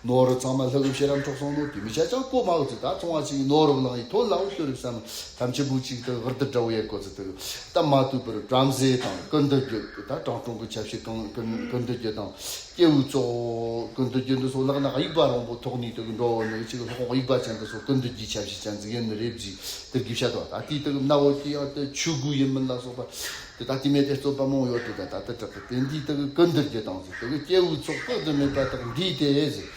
ནོར་བུ་ཚང་མ་ལྷ་གི་ཕྱིར་ར་འཕྲོག་སོང་ནོ་དེ་མི་ཆ་ཅང་གོ་མ་འོ་ཟེར། ད་ཚོང་བ་ཞིག་གིས་ནོར་བུ་བླངས་ཡི་ཐོན་ལ་འོ་ཁྱོད་རིག་བསམ། ཐམས་ཅད་བུ་ཅིག་དེ་བར་དུ་འདྲ་བོ་ཡེ་གོ་ཟེར། དེ་གི་གཏམ་མ་ཐོས་པར་བྲམ་ཟེ་དང་ཀུན་འདུལ་རྒྱུད་ད་དྲང་སྲོང་གི་ཆ་བྱད་གང་ཀུན་ཀུན་འདུལ་རྒྱུད་དང་། སྐྱེས་བུའི་ཚོགས་ཀུན་འདུལ་རྒྱུད་འདི་ཚོ་ལག་ན་དབྱུག་པ་རིང་པོ་ཐོགས་ནས་དེ་གི་འགྲོ་བ་ནི་ཅིག་ལྷོག་དབྱུག་པ་ཅན་དེ་ཚོ་ཀུན་འདུལ་གྱི་ཆ་བྱད་ཅན་ཟིག་ཡིན་ནི་རེད་ཟེར། དེ་གི་བཤད་དོ། ད་དེའི་དེ་གི་མནའ་བོ་དེ་ཡང་དེ་ཆོས་གོས་ཡིན་མིན་ལ་སོགས་པ་དེ་ད་དེ་མེད་དེ་རྩོད་པ་མང་བོ་ཡོད་དེ། ད་ད་དེ་དྲག་གི་དེ་འདི་དེ་གི་ཀུན་འདུལ་རྒྱུད་དང་ཟེར། དེ་གི་སྐྱེས་བུའི་ཚོགས་དཔག་ཏུ་མེད་པ་དག་འདུས་ཏེ་ཟེར།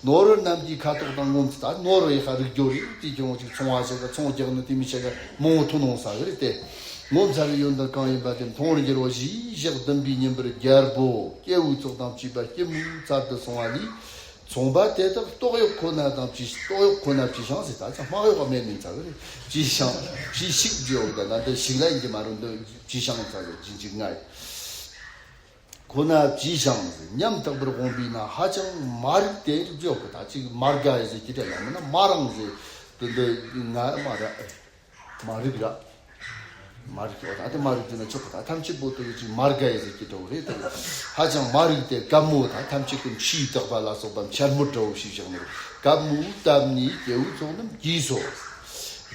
ནོར་བུ་རྣམས་ཀྱི་ཁ་དོག་དང་ངོམས་ད་ནོར་བུ་ཡི་ཁ་རིག་རྒྱུ་རེད། དེ་ཀྱང་ཅིག་ཚོང་བ་ཞིག་ག་ཚོང་རྒྱག་ནི་དེ་མི་ཆ་ག་མང་བོ་ཐོན་འོང་ས་གི་རེད་དེ། ངོ་མཚར་བའི་ཡོན་ཏན་གང་ཡིན་པ་དེ་མཐོང་བར་འགྱུར་རོ་ཞེས་ཞག་བདུན་པའི་ཉིན་པར་རྒྱལ་པོ་སྐྱེས་བུའི་ཚོགས་དང་བཅས་པ་སྐྱིད་མོས་ཚར་དུ་སོང་བ་ལས། ཚོང་པ་དེ་དག་ལྟོགས་གཡོག་ཁོ་ན་དང་བཅས་ལྟོགས་གཡོག་ཁོ་ན་བཅས་ཤིང་ཟེར། ད་ཅང་དམག་གཡོག་མེད་མིན་ཚ་གི་རེད། བཅས་ཤིང་བཅས་ཤིག་བཅས་འོག་ད་ན་འདི་ཞིག་ལ་ཡིན་གྱི་མ་རུང་འདི་བཅས་ཤིང་ཚ་གི་ཅི་འཇིག་ངའི་ཁོ་ན་བཅས་ཤིང་ཟེར། ཉམ་ཐག་པར་འོངས་པས་ན་ཧ་ཅང་མ་རིག་སྟེ་བཅས་འོག་གི་ད་ཅིག་མ་དགའ་ཡི་ཟེར་གྱི་དེ་ལ་མིན་ན་མ་རང་ཟེར་དེ་འདི་ང་མ་ར། མ་རིག་ར། མ་རིག་ཨོ་ད་དེ་མ་རིག་དེ་ན་ཆོག་གི། ད་ཐམས་ཅད་པོ་དེ་གི་ཅིག་མ་རིག་ཡི་ཟེར་གྱི་འདྲ་བོ་རེད། དེ་ཧ་ཅང་མ་རིག་སྟེ་གད་མོ་ད་ཐམས་ཅད་ཀྱི་འཆི་བདག་པ་ལ་སོགས་པ་འཕྱ་སྨོད་འདྲ་བོ་ཞིག་བཞག་ནས། གད་མོ་བཏབ་ནས་སྐྱེ་བོའི་ཚོགས་རྣམས་ཀྱིས་སོ།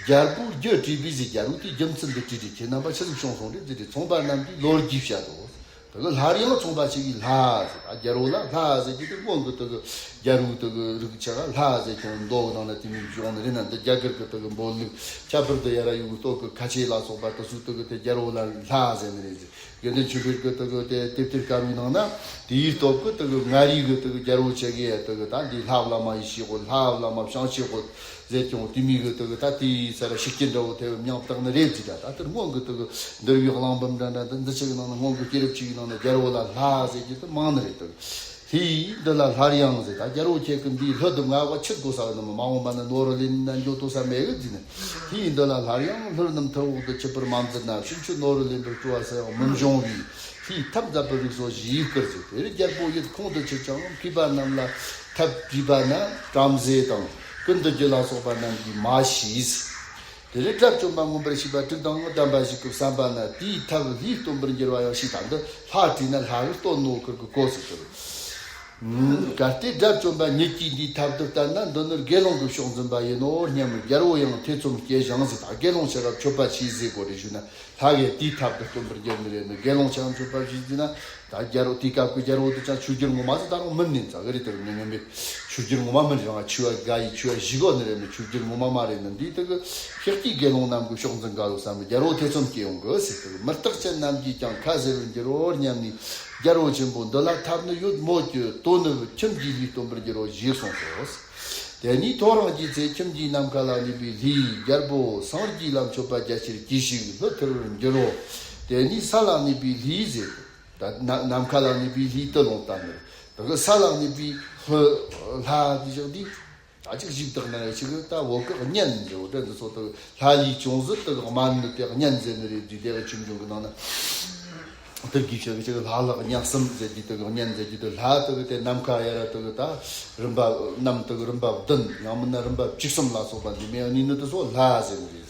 རྒྱལ་པོ་རྒྱུ་བྲིས་པའི་ཟེར། རྒྱལ་པོ་དེའི་རྒྱུ་མཚན་དུ་བྲིས་ཏེ་ཁྱེད་རྣམ་པ་ཆི་ཟིག་བྱུང་སོང་རེད་ཟེར་ཏེ། ཚོང་པ་རྣམས་ཀྱིས་ལོ་རྒྱུས་བཤད་དོ། དེ་གི་སླར་ཡང་ཚོང་པ་ཞིག་གིས་ལྷ་ཟེར། ད་རྒྱལ་པོ་ལ་ལྷ་ཟེར་གྱི་དེ་སྔོན་གྱི་དེ་གི་རྒྱལ་པོ་དེ་གི་རིགས་ཆ་ག་ལྷ་ཟེར་ཀྱང་མདོ་གི་ནང་ན་དེ་མིང་བྱུང་ནི་རེད་ན། འདི་རྒྱ་གར་གྱི་དེ་གི་འབོལ་ལུགས་ཁྱད་པར་དུ་ཡ་ར་ཡུ་གི་སྟོད་གི་ཁ་ཆེ་ལ་སོགས་པ་དེ་ཚོ་དེ་གི་དེ་རྒྱལ་པོ་ལ་ལྷ་ཟེར་ནི་རེད་ཟེར། དགེ་འདུན་ཆོས་འཕེལ་གྱི་དེ་གི་དེ་དེབ་ཐེར་དཀར་པོའི་ནང་ན་དེའི་སྟོད་གི་དེ་གི་མངའ་རིས་གི་དེ་གི་རྒྱལ་པོ་ཆ་གི་དེ་གི་ད་འདི་ལྷ་བླ་མ་ཡེ་ཤེས་དབང་། ལྷ་བླ་མ་བྱང་ཆུབ་དབང་ཟེར་ཀྱང་དེ་མིང་གི་དེ་གི་ད་དེའི་ས་ར་ཤི་རྐྱེན་འདྲ་བོ་དེ་མིང་བཏགས་ནི་རེད་ཟེར། ད་ད་དེར་སྔོན་གི་དེ་གི་འདུལ་བའི་གླེང་བམ་འདྲ་འདྲ་འདི་འདི་ཆ་གི་ནང་ན་སྔོན་གི་སྐྱེས་རབས་ཆ་གི་ནང་ན་རྒྱལ་པོ་ལ་ལྷ་ཟེར་གྱི་དེ་མང་ནི་རེད། དེ་གི་ལྷའི་འདི་ལ་སླར་ཡང་ཟེར། ད་རྒྱལ་པོ་ཁྱེད་ཀྱི་འདིའི་ལྷ་དུ་མངའ་བ་ཆི་དགོས་ས་གི་ནི་མ་འོངས་པ་ན་ནོར་ལེན་ན་འགྱོ་དོ་ས་མེད་གི་ཟེར་ནས། ལྷའི་འདི་ལ་སླར་ཡང་ལྷ་རྣམས་ཐུབ་དབང་དུ་ཆུད་པར་མ་མཛད་ན། ཕྱིན་ཆད་ནོར་ལེན་པར་སྤྲོ་བ་ས་ཡང་མི་འབྱུང་བས། ལྷའི་ཐབས་མཛད་པར་རིགས་སོ་ཞེས་བསྐུལ་ཟེར། དེར་རྒྱལ་པོ་ཡིད་ཁོང་དུ་ཆུད་ཅིང་མཁས་པ་རྣམས་ལ་ཐབས་དྲིས་པ་ན། བྲམ་ཟེ་དང་ཀུན་ཏུ་རྒྱུ་ལ་སོགས་པ་རྣམས་ཀྱིས་མ་ཤེས། དེ་རེ་དགྲ་བཅོམ་པ་མངོན་པར་ཤེས་པ་དྲུག་དང་གདམས་པ་བཞི་གི་བསམ་པ་ན། དེའི་ཐབས་ལྷས་སྟོན་པར་འགྱུར་བ་ཡང་ཤེས། ད་འདི་ལྷ་དྲིས་ན་ལྷ་གིས་སྟོན་ནོ་ཁིར་གི་གོ་ཟེར་གི། གལ་ཏེ་དགྲ་བཅོམ་པ་ཉིད་ཀྱིས་འདིའི་ཐབས་དེ་བསྟན་ན། འདི་ནི་དགེ་སློང་གི་ཕྱོགས་འཛིན་པ་ཡིན་ནོ་སྙམ། རྒྱལ་པོ་ཡང་ཐེ་ཚོམ་སྐྱེས་ཤིང་ཟེར། ད་དགེ་སློང་ཆ་ག་མཆོད་པ་ཆི་ཟིག་དགོས་རེད་ཞུས་ན། ལྷ་གིས་དེའི་ཐབས་དེ་སྟོན་པར་འགྱུར་ནི་རེད། ནི་དགེ་སློང་ཆ་ག་མཆོད་པ་ཞུས་ཟེར་ན། ད་རྒྱལ་པོ་དེའི་སྐབས་ཀྱི་རྒྱལ་པོ་དེ་ཅང་ཆོས་རྒྱལ་ངོ་མ་ཟིག་ད་རུང་མིན་ནི་ཙག་གི་རེད། དེ་རུ་ཉན་ངན་པས་ཆོས་རྒྱལ་ངོ་མ་མིན་རང་ཆོས་པ་དགའ་ཡི་ཆོས་པ་ཞིག་གོ་ནི་རེད། ནི་ཆོས་རྒྱལ་ངོ་མ་མ་རེད། ནི་འདིའི་དེ་གི་ཤེག་གི་དགེ་སློང་རྣམས་ཀྱི་ཕྱོགས་འཛིན་དགའ་ལོ་བསམ་པའི་རྒྱལ་པོ་ཐེ་ཚོམ་སྐྱེ་ཡོང་གི་ཟེར། དེ་གི་མི་རྟག་ཅན་རྣམས་ཀྱིས་ཀྱང་ཁ་ཟེར་བར་འགྱུར་རོ་སྙམ་ནས། རྒྱལ་པོ་ཆེན་པོ་འདི་ལ་ཐབས་ནི་ཡོད་མོད་ཀྱི། དོན་ནི་ཁྱིམ་གྱི་ལྷས་སྟོན་པར་འགྱུར་རོ་ཞེས་གསུངས་སོ། དེ་ནས་ཐོ་རངས་ཀྱི་ཚེ་ཁྱིམ་གྱི་ནམ་མཁའ་ལ་གནས་པའི་ལྷས། རྒྱལ་པོ་སངས་རྒྱས་ལ་མཆོད་པ་རྒྱ་ཆེར་གྱིས་ཤིག་ལྷ་ཐར་བར་འགྱུར་རོ། དེ་ནས་ས་ལ་གནས་པའི་ལྷས་ཟེར། ད་ན་ནམ་མཁའ་ལ་གནས་པའི་ལྷས་དེ་ལུང་བསྟན་ནས། དེ་གི་ས་ལ་གནས་པའི་ལྷ་ལྷ་དེ་བཞག་དུས། ད་ཅིག་ཞིབ་བཏགས་ན་ཅིག་ད་བོད་གི་གཉན་ཟེར་བ་འདྲ་འདི་ཚོ་དེ་ལྷ་ལས་ཅུང་ཟད་དེ་གི་དམའ་ནི་དེ་གཉན་ཟེར་ནི་རེད། དེ་དེ་གི་ཆོས་འབྱུང་གི་ནང་ན། དེ་གི་ཆོས་ཀྱི་ལྷ་ལྷ་གཉན་གསུམ་ཟེར་གྱི་དེ་གི་གཉན་ཟེར་གྱི་དེ་ལྷ་དེ་གི་དེ་ནམ་མཁའ་ཡ་ར་དེ་གི་ད་རིམ་པ་གནམ་དེ་གི་རིམ་པ་བདུན་ཡང་མིན་ན་རིམ་པ་བཅུ་གསུམ་ལ་སོགས་པ་འདི་མེད་ནི་ནི་དེ་ཚོ་ལྷ་ཟེར་ནི་རེད།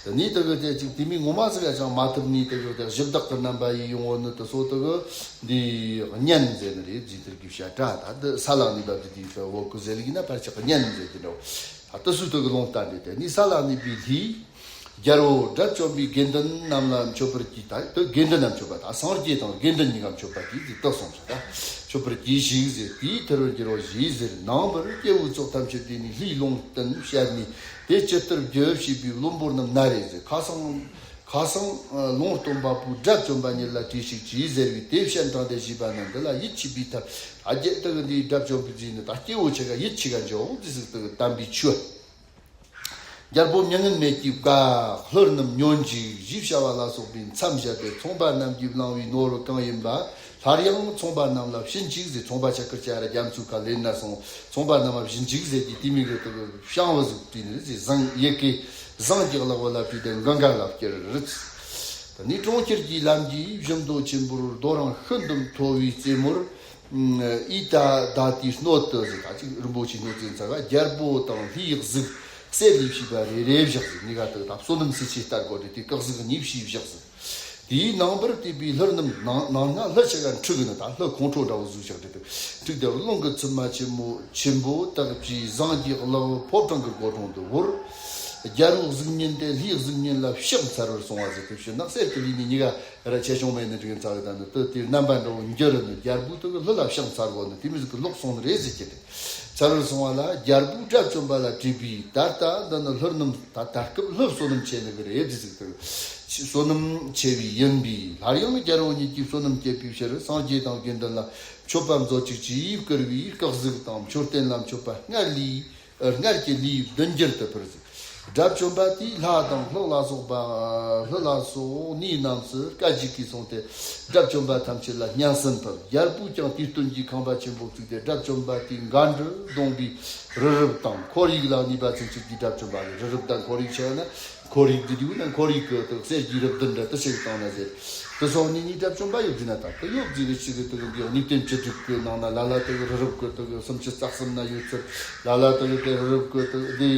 དེ་ནས་དེ་གི་དེ་ཅིག་དེ་མིན་ངོ་མ་ཟིག་ཡ་ཅང་མ་ཐུབ་ནི་དེ་གི་དེ་གཞི་བདག་གི་རྣམ་པ་ཡིས་ཡོང་བ་ནི་དེ་ཚོ་དེ་གི་འདི་གཉན་ཟེར་ནི་རེད། རྫས་དེར་གི་བཤད་གྲྭ་ད་འདི་ས་ལ་གནས་པ་འདི་དེའི་བོད་གི་ཟེར་ལིག་ན་ཕལ་ཆེར་གཉན་ཟེར་གྱི་འདྲ་བོ། ད་དེ་སུ་དེ་གི་ལུང་བསྟན་རེད། དེ་ནས་ས་ལ་གནས་པའི་ལྷས། རྒྱལ་པོ་དགྲ་བཅོམ་པའི་དགེ་འདུན་རྣམས་ལ་མཆོད་པར་གྱིས། ད་དེ་དགེ་འདུན་རྣམས་མཆོད་པ། ད་སངས་རྒྱས་དང་དགེ་འདུན་གཉིས་ཀ་མཆོད་པར་གྱིས་ཟེར་དེ་གསུངས་སོ། ད་མཆོད་པར་གྱིས་ཤིག་ཟེར། དེས་ཐར་བར་འགྱུར་རོ་ཞེས་ཟེར། ནངས་པར་སྐྱེ་བོའི་ཚོགས་ཐམས་ཅད་དེ་ནས་ལྷས་ལུང་བསྟན་བཤད་ནས། དེ་ཇི་ལྟར་བགྱི་ཞེས་པའི་བློན་པོ་རྣམས་ན་རེ་ཟེར། ཁ་སང་ཁ་སང་ལུང་སྟོན་པ་པོས་དགྲ་བཅོམ་པ་ཉིད་ལ་དྲིས་ཤིག་ཅེས་ཟེར་བས། དེ་སྤྱན་དྲངས་ཏེ་ཞུས་པ་ན། འདི་ལ་ཡིད་ཆེས་པའི་ཐབས། ད་རྒྱལ་དེ་གི་འདིའི་དགྲ་བཅོམ་པའི་རྫས་ནི་ད་སྐྱེ་བོ་ཆ་ག་ཡིད་ཆེས་ག་འཇོག་དེ་ཟིག་དེ་གི་དམ་པའི་ཆོས། རྒྱལ་པོ་མྱ་ངན་མེད་ཀྱིས་བཀའ། ལྷ་རྣམས་ཉོན་ཅིག་ཞེས་བྱ་བ་ལ་སོགས་པའི་མཚམས་བཞག་སྟེ། ཚོང་པ་རྣམས་ཀྱིས་བླངས་པའི་ནོར་བུ་གང་ཡིན་པ་སླར་ཡང་ཚོང་པ་རྣམས་ལ་བྱིན་ཅིག་ཟེར། ཚོང་པ་ཆ་ཁིར་ཆ་ར་རྒྱ་མཚོའི་ཁ་ལེན་ན་སོང་། ཚོང་པ་རྣམས་ལ་བྱིན་ཅིག་ཟེར་གྱི་དེ་མིན་གི་དེ་གི་བཤང་བ་ཟིག་བྲིས་ནས་ཟེར། ཟངས་ཡི་གེ་ཟངས་ཀྱི་ལག་པ་ལ་བྲིས་ཏེ་གང་ག་ལ་བསྐྱུར་རེད། དེ་ནས་གྲོང་ཁྱེར་གྱི་ལམ་གྱི་བཞི་མདོ་ཆེན་པོར་རྡོ་རིང་ཤིན་ཏུ་མཐོ་བའི་རྩེ་མོར། ཨི་ཏ་དཱ་ཏིའི་སྣོད་དུ་ཟེར། ད་ཅིག་རིན་པོ་ཆེའི་སྣོད་ཟེར་ཚ་ག་རྒྱལ་པོ་དང་ལྷའི་གཟུགས་གསེར་ལས་བྱས་པ་རེ་རེ་བཞག་ཟེར། གཉིས་ཀ་དག་ད་བསོད་ནམས་སེར་ཆེན་ལྟར་བགོས་ཏེ་དེ་སྐུ་གཟུགས་གཉིས་བྱས་བཞག་ཟེར། དེའི་ནང་པར་བལྟས་པའི་ལྷ་རྣམས་ནང་ནང་ན་ལྷ་ཆ་ག་འཁྲུག་གི་ནི། ད་ལྷ་ཁོང་ཁྲོ་འདྲ་བོ་ཟིག་བཞག་སྟེ་དེ་འཁྲུག་སྟེ། རླུང་གི་མཚུབ་མ་ཆེན་མོ་ཆེན་པོ་དག་པའི་ཟངས་ཀྱི་ལག་ཕོ་བྲང་གི་སྒོ་དྲུང་དུ་བོར། རྒྱལ་པོའི་གཟུགས་བརྙན་དེ་ལྷའི་གཟུགས་བརྙན་ལ་ཕྱག་འཚལ་བར་སོང་བ་ཟེར། དེ་ཕྱིར་ན་གསེར་གྱི་ལུས་ནི་གཉིས་ཀ་ར་ཆེ་ཆུང་མེད་ནི་དྲིན་ཚ་གི། ད་ནི་དེ་དེར་རྣམ་པ་འདྲ་བོ་འགྱུར་ནི། རྒྱལ་པོ་དེ་གི་ལྷ་ལ་ཕྱག་འཚལ་དགོས་ནི་དེ་མི་ཟིག་གི་ལོག་སོང་ནི་རེད་ཟེར་གྱི་རེད། འཚལ་བར་སོང་བ་ལ་རྒྱལ་པོས་དགྲ་བཅོམ་པ་ལ་དྲིས་པས། ད་ལྟ་འདི་ནི་ལྷ་རྣམས་ད་ད་སྐབས་ལྷ་བསོད་ནམས་ཆེ་ནི་གི་རེད་ཟེར་ཟིག་དེ་བསོད་ནམས་ཆེ་བས་ཡིན་པས། སླར་ཡང་རྒྱལ་པོ་ཉིད་ཀྱིས་བསོད་ནམས་བསྐྱེད་པའི་ཕྱིར་སངས་རྒྱས་དང་དགེ་འདུན་ལ་མཆོད་པ་མཛོད་ཅིག་ཅེས་བསྐུལ་བས། སྐུ་གཟུགས་དང་མཆོད་རྟེན་ལ་མཆོད་པ་སྔར་ལས་སྔར་གྱི་ལུས་བདུན་འགྱུར་དུ་ཕུལ་ཟིག། དགྲ་བཅོམ་པ་དེས་ལྷ་དང་ལྷ་ལ་སོགས་པ་ལྷ་ལ་སོགས་གནས་རྣམས་སུ་བཀའ་བརྒྱུད་ཀྱིས་གསུངས་ཏེ། དགྲ་བཅོམ་པ་ཐམས་ཅད་ལ་སྙན་གསན་ཕུལ། རྒྱལ་པོས་ཀྱང་དུས་སྟོན་གྱི་ཁང་པ་ཆེན་པོ་བཙུགས་ཏེ། དགྲ་བཅོམ་པ་དེའི་མགར་འབྲུ་བརྡུངས་པའི་རི་རབ་དང་། ཁོར་ཡུག་ལ་གནས་པ་ཚུན་ཆད་ཀྱི་དགྲ་བཅོམ་པ་ལས། རི་རབ་དང་ཁོར་ཡུག་ཆ་ན་ ཁོར་ཡུག་འདི་དུས་ན་ཁོར་ཡུག་གི་དུ་གསེར་གྱི་རི་བདུན་འདྲ་དུ་ཞིག་བཏང་ན་ཟེར། དུ་སོགས་ནི་ནི་དགྲ་བཅོམ་པ་ཡོད་དུས་ན་ད་དུ་ཡོད་ཟིག་གི་ཞིག་གི་དུ་གི་གནས་བརྟན་བཅུ་དྲུག་གི་ནང་ན་ལ་ལ་དུ་གི་རི་རབ་གི་དུ་གི་སུམ་ཅུ་རྩ་གསུམ་ན་ཡོད་ཚུལ། ལ་ལ་དུ་གི་དུ་རི་རབ་གི་དུ་འདི་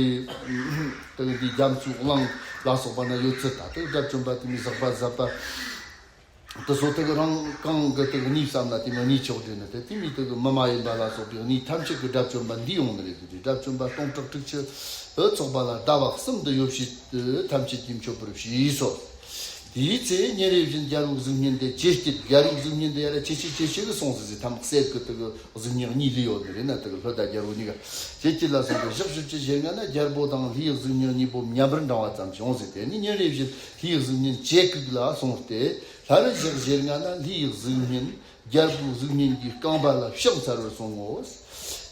དུ་གི་འདི་རྒྱ་མཚོའི་གླིང་ལ་སོགས་པ་ན་ཡོད་ཚུལ། ད་དུ་དགྲ་བཅོམ་པ་དུ་མི་ཟག་པ་ཟད་པ། དུ་སོ་དུ་རང་གང་གི་དུ་གནས་བསམ་ན་དེ་མི་གནས་ཆོག་དུས་ནི་དེ་དེ་མི་དུ་མི་མ་ཡིན་པ་ལ་སོགས་པའི་གནས་ཐམས་ཅད་ཀྱི་དགྲ་བཅོམ་པ་འདི་ཡོང་ནི་རེད། དེ་དགྲ་བཅོམ་པ་སྟོང་ཕྲག་དྲུག་ཅུ་ཚོགས་པ་ལ་ཟླ་བ་གསུམ་དུ་ཡོད་བྱེད་དུ་ཐམས་ཅད་ཀྱིས་མཆོད་པར་བྱས་སོ། དེའི་ཚེ་ཉིན་རེ་བཞིན་རྒྱལ་པོའི་གཟུགས་བརྙན་དེ་ཇེ་སྐྱིད། རྒྱལ་པོའི་གཟུགས་བརྙན་དེ་ཡར་ཇེ་ཆེ་ཇེ་ཆེ་གི་སོང་ཟིག་ཟིག་ཐམ་གསེར་གི་དུ་གི་གཟུགས་བརྙན་གཉིས་ལས་ཡོད་ནི་རེད་ན། དུ་གི་ལྷོད་ད་རྒྱལ་པོ་གཉིས་ཀ་ཇེ་སྐྱིད་ལ་སོང་སྟེ་ཞག་བཞི་བཅུ་ཞེ་ལྔ་ན་རྒྱལ་པོ་དང་ལྷའི་གཟུགས་བརྙན་གཉིས་པོ་མཉམ་པར་འབྲང་བ་ཙམ་བྱུང་ཟིག་དེ་ནི་ཉིན་རེ་བཞིན་ལྷའི་གཟུགས་བརྙན་ཇེ་སྐྱིད་ལ་སོང་སྟེ། སླར་ཞག་ཞེ་ལྔ་ན་ལྷའི་གཟུགས་བརྙན་རྒྱལ་པོའི་གཟུགས་བརྙན་གྱི་རྐང་པ་ལ་ཕྱག་འཚལ་བར་སོང་ངོ་།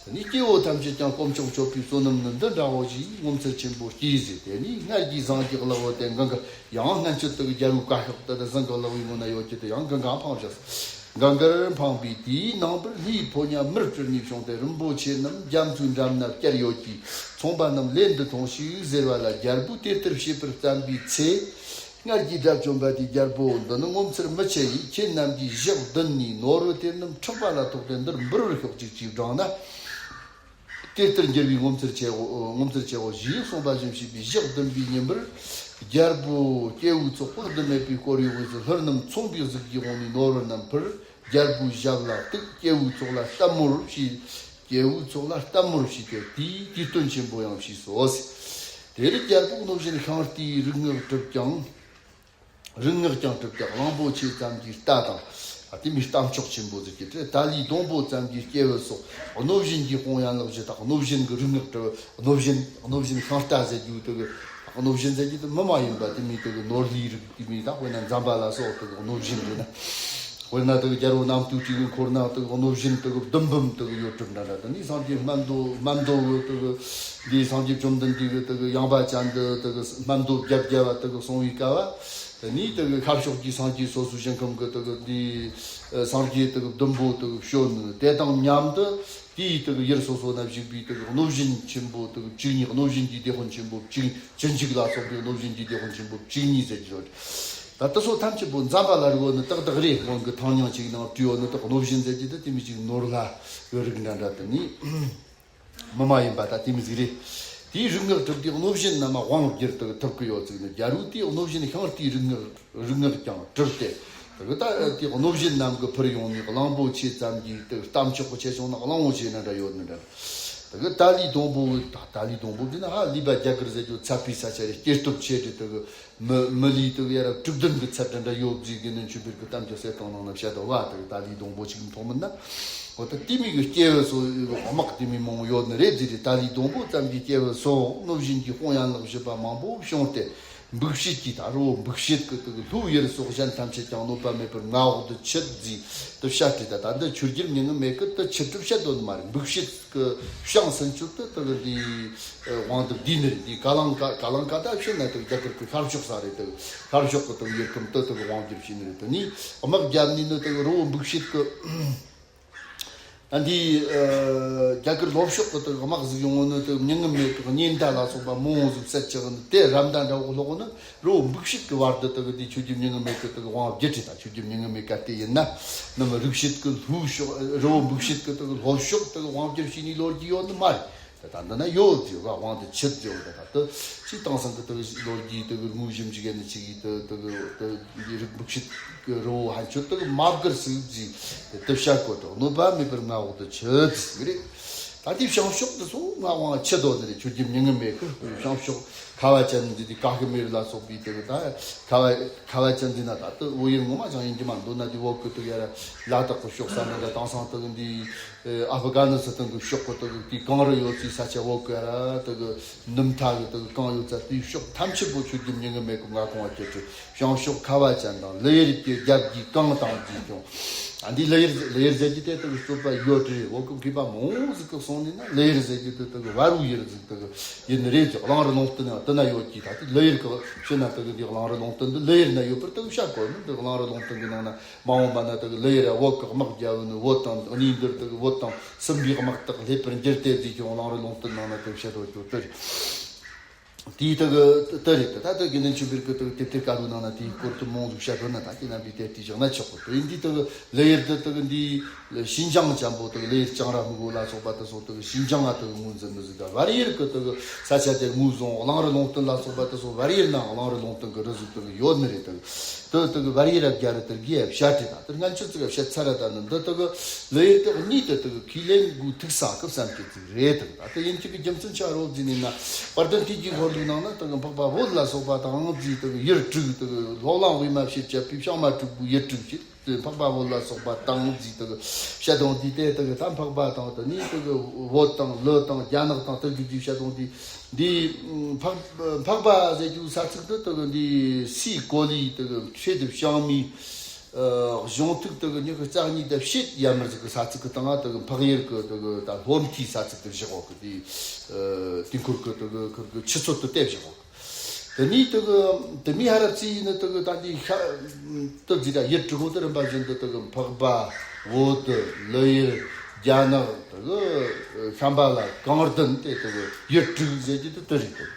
དེ་ནས་སྐྱེ་བོ་ཐམས་ཅད་ཀྱང་དཀོན་མཆོག་མཆོད་པའི་བསོད་ནམས་ནི་འདི་འདྲ་བོ་ཞེས་ངོ་མཚར་ཆེན་པོ་སྐྱེས་ཟེར། དེ་ནས་སྔར་གྱི་ཟངས་ཀྱི་གླང་པོ་དེ་འགང་གི་ཡང་སྔན་ཆད་དུ་རྒྱལ་པོའི་བཀའ་ཤོག་ཏུ་ཟངས་ཀྱི་གླང་པོའི་ངོ་ན་ཡོད་ཀྱི་དེ་ཡང་འགང་གང་འཕངས་བཞག་འགང་གར་འཕངས་པས་དེའི་ནང་པར་ལྷའི་ཕོ་ཉ་མིར་སྤྲུལ་ནས་བྱུང་སྟེ་རིན་པོ་ཆེ་རྣམས་རྒྱ་མཚོའི་འགྲམ་ན་བསྐྱལ་ཡོད་ཀྱིས་ཚོང་པ་རྣམས་ལེན་དུ་ཐོངས་ཤིག་ཟེར་བ་ལ་རྒྱལ་པོས་དེ་ལྟར་བྱེད་པར་བསམ་པའི་ཚེ། སྔར་གྱི་དགྲ་བཅོམ་པ་དེས་རྒྱལ་པོ་འདི་ནི་ངོ་མཚར་མི་ཆེ་ཡིས། ཁྱེད་རྣམས་ཀྱིས་ཞག་བདུན་ནས་ནོར་བུ་དེ་རྣམས་ཕྲག་པ་ལ་ཐོགས་ཏེ་འདིར་འབུལ་བར་ཤོག་ཅིག་ཅེས་བགྲངས་ན། དེ་ལྟར་འགྱུར་བའི་ངོ་མཚར་ཆེའོ། ངོ་མཚར་ཆེའོ་ཞེས་གསུངས་པ་བཞིན་བྱས་པའི་ཞག་བདུན་པའི་ཉིན་པར་རྒྱལ་པོ་སྐྱེ་བོའི་ཚོགས་དཔག་ཏུ་མེད་པའི་དཀོར་ཡོད་དབུས་སུ་ལྷུར་བསྣམས་ཚོང་པའི་གཟུགས་ཀྱི་དབང་ནས་ནོར་བུ་རྣམས་ཕུལ། རྒྱལ་པོའི་ཞབས་ལ་གཏུགས། སྐྱེ་བོའི་ཚོགས་ལ་ལྟད་མོར་བྱས། སྐྱེ་བོའི་ཚོགས་ལ་ལྟད་མོར་བྱས་ཏེ་དེའི་དུས་སྟོན་ཆེན་པོ་ཡང་བྱས་སོ། དེར་རྒྱལ་པོས་གནོད་སྦྱིན་ཤིང་རྟའི་རིག་སྔགས་གྲུབ་ཀྱང་། རིག་སྔགས་ཀྱང་གྲུབ་སྟེ་གླང་པོ་ཆེ་ཙམ་གྱི་རྟ་དང་། ཨ་དེ་མིན་རྟ་མཆོག་ཆེན་པོ་ཟེར་གྱི་དེ་ཏཱ་ལའི་སྡོང་པོ་ཙམ་གྱི་སྐྱེས་བུ་སོགས་གནོད་སྦྱིན་གྱི་དཔུང་ཡན་ལག་བཞི་དག་གནོད་སྦྱིན་གྱི་རིག་སྔགས་གྲུབ། གནོད་སྦྱིན་གནོད་སྦྱིན་ཤིང་རྟ་ཟེར་རྒྱུ་དེ་གི་གནོད་སྦྱིན་ཟེར་རྒྱུ་དེ་མི་མ་ཡིན་པ་དེ་མིན་དེ་གི་ནོར་ལྷའི་རིགས་དེ་མིན་ད་དཔེར་ན་ཛམ་བྷ་ལ་སོགས་དེ་གི་གནོད་སྦྱིན་རེད་ན། དཔེར་ན་དེ་གི་རྒྱལ་པོ་རྣམ་ཐོས་སྲས་ཀྱི་འཁོར་ན་དེ་གི་གནོད་སྦྱིན་དེ་གི་བདུན་འབུམ་དེ་གི་ཡོད་གྲུབ་འདྲ་འདྲ། དེ་ནས་སངས་རྒྱས་སྨན་མདོ་སྨན་མདོ་གི་དེ་གི་འདི་སངས་རྒྱས་བཅོམ་ལྡན་འདས་ཀྱི་དེ་གི་ཡངས་པ་ཅན་དུ་དེ་གི་སྨན་མདོ་བརྒྱད་བརྒྱ་བ་དེ་གི་གསུང་བའི་སྐབས། དེ་ནས་དེ་གི་ཁ་ཕྱོགས་ཀྱི་སངས་རྒྱས་སོ་སོའི་ཞིང་ཁམས་ཀྱི་དེ་གི་འདི་སངས་རྒྱས་དེ་གི་བདུན་པོ་དེ་གི་བྱོན་ནས་དེ་དང་མཉམ་དུ་དེའི་དེ་གི་ཡུལ་སོ་སོ་ན་བཞུགས་པའི་དེ་གི་གནོད་སྦྱིན་ཆེན་པོ་དེ་གི་བཅུ་གཉིས། གནོད་སྦྱིན་གྱི་སྡེ་དཔོན་ཆེན་པོ་བཅུ་བཅུ་གཅིག་ལ་སོགས་པའི་གནོད་སྦྱིན་གྱི་སྡེ་དཔོན་ཆེན་པོ་བཅུ་གཉིས་ཟེར་གྱི་ཡོད། ད་དེ་ཚོ་ཐམས་ཅད་པོ་ཛམ་བྷ་ལ་རི་བོ་ནི་ཏག་ཏག་རེད། སྔོན་གྱི་ཐང་ཉང་ཅིག་ནང་བྲིས་ཡོད་ནི་དེ་གནོད་སྦྱིན་ཟེར་གྱི་དེ་དེ་མི་གཅིག་ནོར་ལྷ་གི་རིགས་འདྲ་འདྲ་དེ་ནི། མི་མ་ཡིན་པ་ད་དེ་མི་ཟིག་རེད། དེའི་རིག་སྔགས་གྲུབ་སྟེ་གནོད་སྦྱིན་རྣམས་དབང་བསྒྱུར་དུ་ཐུབ་ཀྱི་ཡོད་ཚུལ་ནི། རྒྱལ་པོས་དེའི་གནོད་སྦྱིན་ཤིང་རྟའི་རིག་སྔགས་རིག་སྔགས་ཀྱང་གྲུབ་སྟེ། དེ་གི་ད་དེའི་གནོད་སྦྱིན་རྣམས་ཀྱིས་ཕུལ་ཡོང་ནས་གླང་པོ་ཆེ་ཙམ་གྱི་དེ་རྟ་མཆོག་གི་ཆེ་ཆུང་ན་གླང་པོ་ཆེ་ན་འདྲ་ཡོད་ནི་འདྲ། དེ་གི་ཏཱ་ལའི་སྡོང་པོ་ད་ཏཱ་ལའི་སྡོང་པོ་འདི་ན་ཧ་ལས་པ་རྒྱ་གར་ཟེར་རྒྱུ་ཚད་པའི་ས་ཆ་རེད། སྐྱེ་སྟོབས་ཆེ་དྲི་དེ་གི་མི་མི་ལུས་དེ་གི་ཡ་རབས་དྲུག་བདུན་གྱི་ཚད་འདྲ་འདྲ་ཡོད་ཟིག་གི་ནི་ཆུ་བིར་གི་གཏམ་གྱི་གསེར་ཐང་ནང་ན་བཤད་དོ་བ། དེ་གི་ཏཱ་ལའི་སྡོང་པོ་ཅིག་མཐོང་མིན་ན། འོ་ད་དེ་མི་གི་སྐྱེ་བོ་ཚོ་དམག་དེ་མི་མང་བོ་ཡོད་ནི་རེད་ཟེར་རེད། ཏཱ་ལའི་སྡོང་པོ་ཙམ་གྱི་སྐྱེ་བོ་ཚོ་གནོད་སྦྱིན་གྱི་དཔུང་ཡན་ལག་བཞི་པ་མང་པོ་བྱུང་སྟེ་འབིགས་བྱེད་ཀྱི་ད་རི་བོ་འབིགས་བྱེད་ཀྱི་དེ་གི་ལྷོའི་ཡུལ་སོགས་གཞན་ཐམས་ཅད་ཀྱང་གནོད་པ་མེད་པར་མངའ་འོག་ཏུ་ཆུད་ཟེར་དེ་བཤད་དེ། ད་ད་འདི་ཆོས་རྒྱལ་མྱ་ངན་མེད་ཀྱི་དེ་ཆུད་དེ་བཤད་དོན་མ་རེད། འབིགས་བྱེད་ཀྱི་བྱང་སུན་ཆད་དུ་དེ་གི་འདི་དབང་དུ་བསྡུས་ནི་རེད། འདི་ཀ་ལང་ཀ་ཀ་ལང་ཀ་ད་བཤད་ན་དེ་གི་རྒྱ་གར་གྱི་ཤར་ཕྱོགས་ས་རེད། དེ་གི་ཤར་ཕྱོགས་ཀྱི་དེ་གི་ཡུལ་ཁམས་དེ་དེ་གི་དབང་བསྒྱུར་བྱས་ནི་རེད། དེ་ནི་དམག་བརྒྱབ་ནས་ནི་དེ་གི་རི་བོ་འབིགས་བྱེད་ཀྱི། ཨ་འདི་ཨ་རྒྱ་གར་ལྷོ་ཕྱོགས་ཀྱི་དེ་གི་དམག་ཟིག་ཡོང་ནི་དེ་གི་མྱ་ངན་མེད་ཀྱི་གཉེན་ཟླ་ལ་སོགས་པ་མང་བོ་ཟིག་བསད་ཀྱི་ནི་དེ་ར་མདའ་འདྲ་བོ་སློག་ནི་རི་བོ་འབིགས་བྱེད་ཀྱི་བར་དུ་དེ་གི་དེ་ཆོས་རྒྱལ་མྱ་ངན་མེད་ཀྱི་དེ་གི་དབང་བསྒྱུར་བྱས། ད་ཆོས་རྒྱལ་མྱ་ངན་མེད་ཀ་དེ་ཡིན་ན་ནམ་རིག་བྱེད་ཀྱི་ལྷོའི་ཕྱོགས་རི་བོ་འབིགས་བྱེད་ཀྱི་དེ་གི་ལྷོ་ཕྱོགས་དེ་གི་དབང་བསྒྱུར་བྱས་ནི་ལོ་རྒྱུས་ཡོད་ནི་མ་རེད། ད་ད་འདི་ན་ཡོད་ཟེར་བ་དབང་དུ་ཆུད་ཟེར་བ། ད་ད་དུ་ཅི་དེང་སང་གི་དུ་ལོ་རྒྱུས་དུ་གི་དངོས་གཞི་ཅིག་ཡིན་ནི་ཅིག་གིས་དུ་དུ་གི་དུ་འདི་རིགས་འབུག་ཤིད་གི་རི་བོ་ཧན་ཆོད་དུ་གི་མ་བསྒུར་ཟིག་ཟིག་དེ་དུ་བྱ་དགོས་དོ། གནོད་པ་མེད་པར་མངའ་འོག་ཏུ་ཆུད་ཟིག་རེད། ད་དེ་བྱང་ཕྱོགས་དུ་སོང་ང་དབང་ཆུད་དོ་ནི་རེད། ཆོས་རྒྱལ་མྱ་ངན་མེད་གི་བྱང་ཕྱོགས་ཁ་བ་ཅན་འདི་དེ་ཀ་ཤི་མིར་ལ་སོགས་པའི་དུ་གི་ད་ཁ་བ་ཁ་བ་ཅན་འདི་ན་ད་དུ་བོད་ཡུལ་ངོ་མ་ཅང་ཡིན་གྱི་མ་འདུག་ན། དེ་བོད་གི་དུ་ཡ་ར་ལ་དྭགས་གི་ཕྱོགས་ས་ན་ད་དེང་སང་དུ་གི་འདི། ཨ་ཧྥི་ག་ནི་སི་ཐན་གྱི་ཕྱོགས་ཀྱི་དེ་གི་དེ་གངས་རི་ཡོད་སའི་ས་ཆ་འོག་གི་ར་དེ་གི་ནུབ་མཐའ་གི་དེ་གི་གངས་ཡོད་ས་དེའི་ཕྱོགས་ཐམས་ཅད་པོ་ཆོས་རྒྱལ་མྱ་ངན་མེད་གི་མངའ་ཁོངས་བ་ཁྱེར་ཏེ་བྱང་ཕྱོགས་ཁ་བ་ཅན་དང་ལི་ཡུལ་གྱི་རྒྱབ་ཀྱི་གངས་དང་དེ་ཀྱང་། ཨ་འདི་ལི་ཡུལ་ལི་ཡུལ་ཟེར་གྱི་དེ་དེ་གི་རྩོད་པ་ཡོད་རེད། འོག་གི་མཁས་པ་མང་ཟིག་གི་གསུང་ནི་ན་ལི་ཡུལ་ཟེར་གྱི་དེ་དེ་གི་བར་བུའི་ཡུལ་ཟིག་དེ་གི་ཡིན་ནི་རེད་ཅེས། གླང་རི་ལུང་བསྟན་ཡང་དེ་ན་ཡོད་ཀྱི། ད་དེ་ལི་ཡུལ་གི་ཕྱི་ན་དེ་གི་འདི་གླང་རི་ལུང་བསྟན་འདི་ལི་ཡུལ་ན་ཡོད་པར་དེ་གི་བཤད་དགོས་ནི། འདི་གླང་རི་ལུང་བསྟན་གི་ནང་ན། མ་འོངས་པ་ན་དེ་གི་ལི་ཡུལ་ར་བོད་གི་དམག་རྒྱལ་བོ་ནི་བོད་དང་གནས་འདིར་དེ་གི་བོད་དང་སྲིན་པོའི་དམག་དག་ལྷེབ་པར་འགྱུར་ཏེ་དེ་ཀྱང་གླང་རི་ལུང་བསྟན་ནང་ན་དེ་བཤད་དོ་ཅོ་དེ་རེད། དེའི་དག་དེ་རེད་དེ། ད་དེ་དགེ་འདུན་ཆོས་འཕེལ་གྱི་དག་དེབ་ཐེར་དཀར་པོའི་ནང་ན་དེའི་སྐོར་དུ་མང་ཟིག་བཤད་དོན་ན། ད་ཁྱེད་རྣམ་པས་དེ་བལྟས་བཞག་ན་ཆོག་གི། དེ་འདི་དག་ལེ་ཡར་དེ་དག་འདི་ཞིན་ཅང་ཅན་པོ་དག་ལེ་ཡར་ལྕང་ར་སྨུག་པོ་ལ་སོགས་པ་དེ་ཚོ་དག་ཞིན་ཅང་ང་དག་ངོས་འཛིན་ནི་ཟིག་དང་། བལ་ཡུལ་གྱི་དག་ས་ཆ་དེ་ངོས་བཟུང་གླང་རི་ལུང་བསྟན་ལ་སོགས་པ་དེ་ཚོ་བལ་ཡུལ་ནང་གླང་རི་ལུང་བསྟན་གྱི་རི་ཟིག་དག་ཡོད་ནི་རེད་དག། དེ་དག་བལ་ཡུལ་ར་རྒྱ་རི་དེ་གི་བཤད་དེ། ད་དེ་སྔ་ཆོས་ཚིག་བཤད་ཚར་ར། ད་ནི་འདི་དག་ལེ་ཡར་དེ་གཉིས་དེ་དག་ཁས་ལེན་དགོས་ཐུག་ས་སྐབས་སམ་གྱི་ཚིག་རེད་དག། ད་དེ་ཡིན་གཅིག་གི་རྒྱུ་མཚན་ཆ་རོ་ཟིན་ནི་ན། དཔལ་ལྡན་དུས་ཀྱི་འཁོར་ལོའི་ནང་ན་དག་འཕགས་པ་བོད་ལ་སོགས་པ་དང་ཟིག་དག་ཡུལ་དྲུག་དག་སློབ་གླིང་དབུས་མ་ཕྱེད་བཅད་པའི་བྱང་མ་དྲུག་པོའི་ཡུལ་དྲུག་ཅིག་དེ་འཕགས་པ་བོད་ལ་སོགས་པ་དང་ཟིག་དག་བཤད་དོན་དེ་དེ་དག་ད་འཕགས་པ་དང་དེ་ནས་དག་བོད་དང་ལི་དང་རྒྱ་ནག་དང་དེ་དག་གི་བཤད་དོན་དེ། འདི་འཕགས་འཕགས་པ་ཟེར་རྒྱུ་ས་ཚིག་དེ་དག་འདི་སའི་གོ་ལའི་དག་ཕྱེད་དེ་བྱང་མའི་གཞུང་ཐིག་དག་ཉི་ཤུ་རྩ་གཉིས་དེ་ཕྱེད་ཡར་མར་ཟིག་གི་ས་ཚིག་གི་སྟེང་ང་དག་འཕགས་ཡུལ་གྱི་དག་ད་ལྷོ་མཐའི་ས་ཚིག་དེ་བཞག་གོ་གི། དེ་དེ་འཁོར་གྱི་དག་འཁོར་གྱི་ཆུ་ཚོད་དེ་དེ་བཞག་གོ་གི། དེ་ནས་དག་དེ་མི་ཧ་ར་ཙི་ཡིན་ནི་དག་ད་འདི་ཤ་དེ་ཟིག་ད་ཡུལ་དྲུག་པོ་དེ་རིམ་པ་བཞིན་དུ་དག་འཕགས་པ་བོད་ལི་ཡུལ་རྒྱ་ནག་དག་ཤམ་བྷ་ལ་གངས་ལྡན་དེ་དག་ཡུལ་དྲུག་ཟེར་གྱི་དེ་དེ་རེད་དག།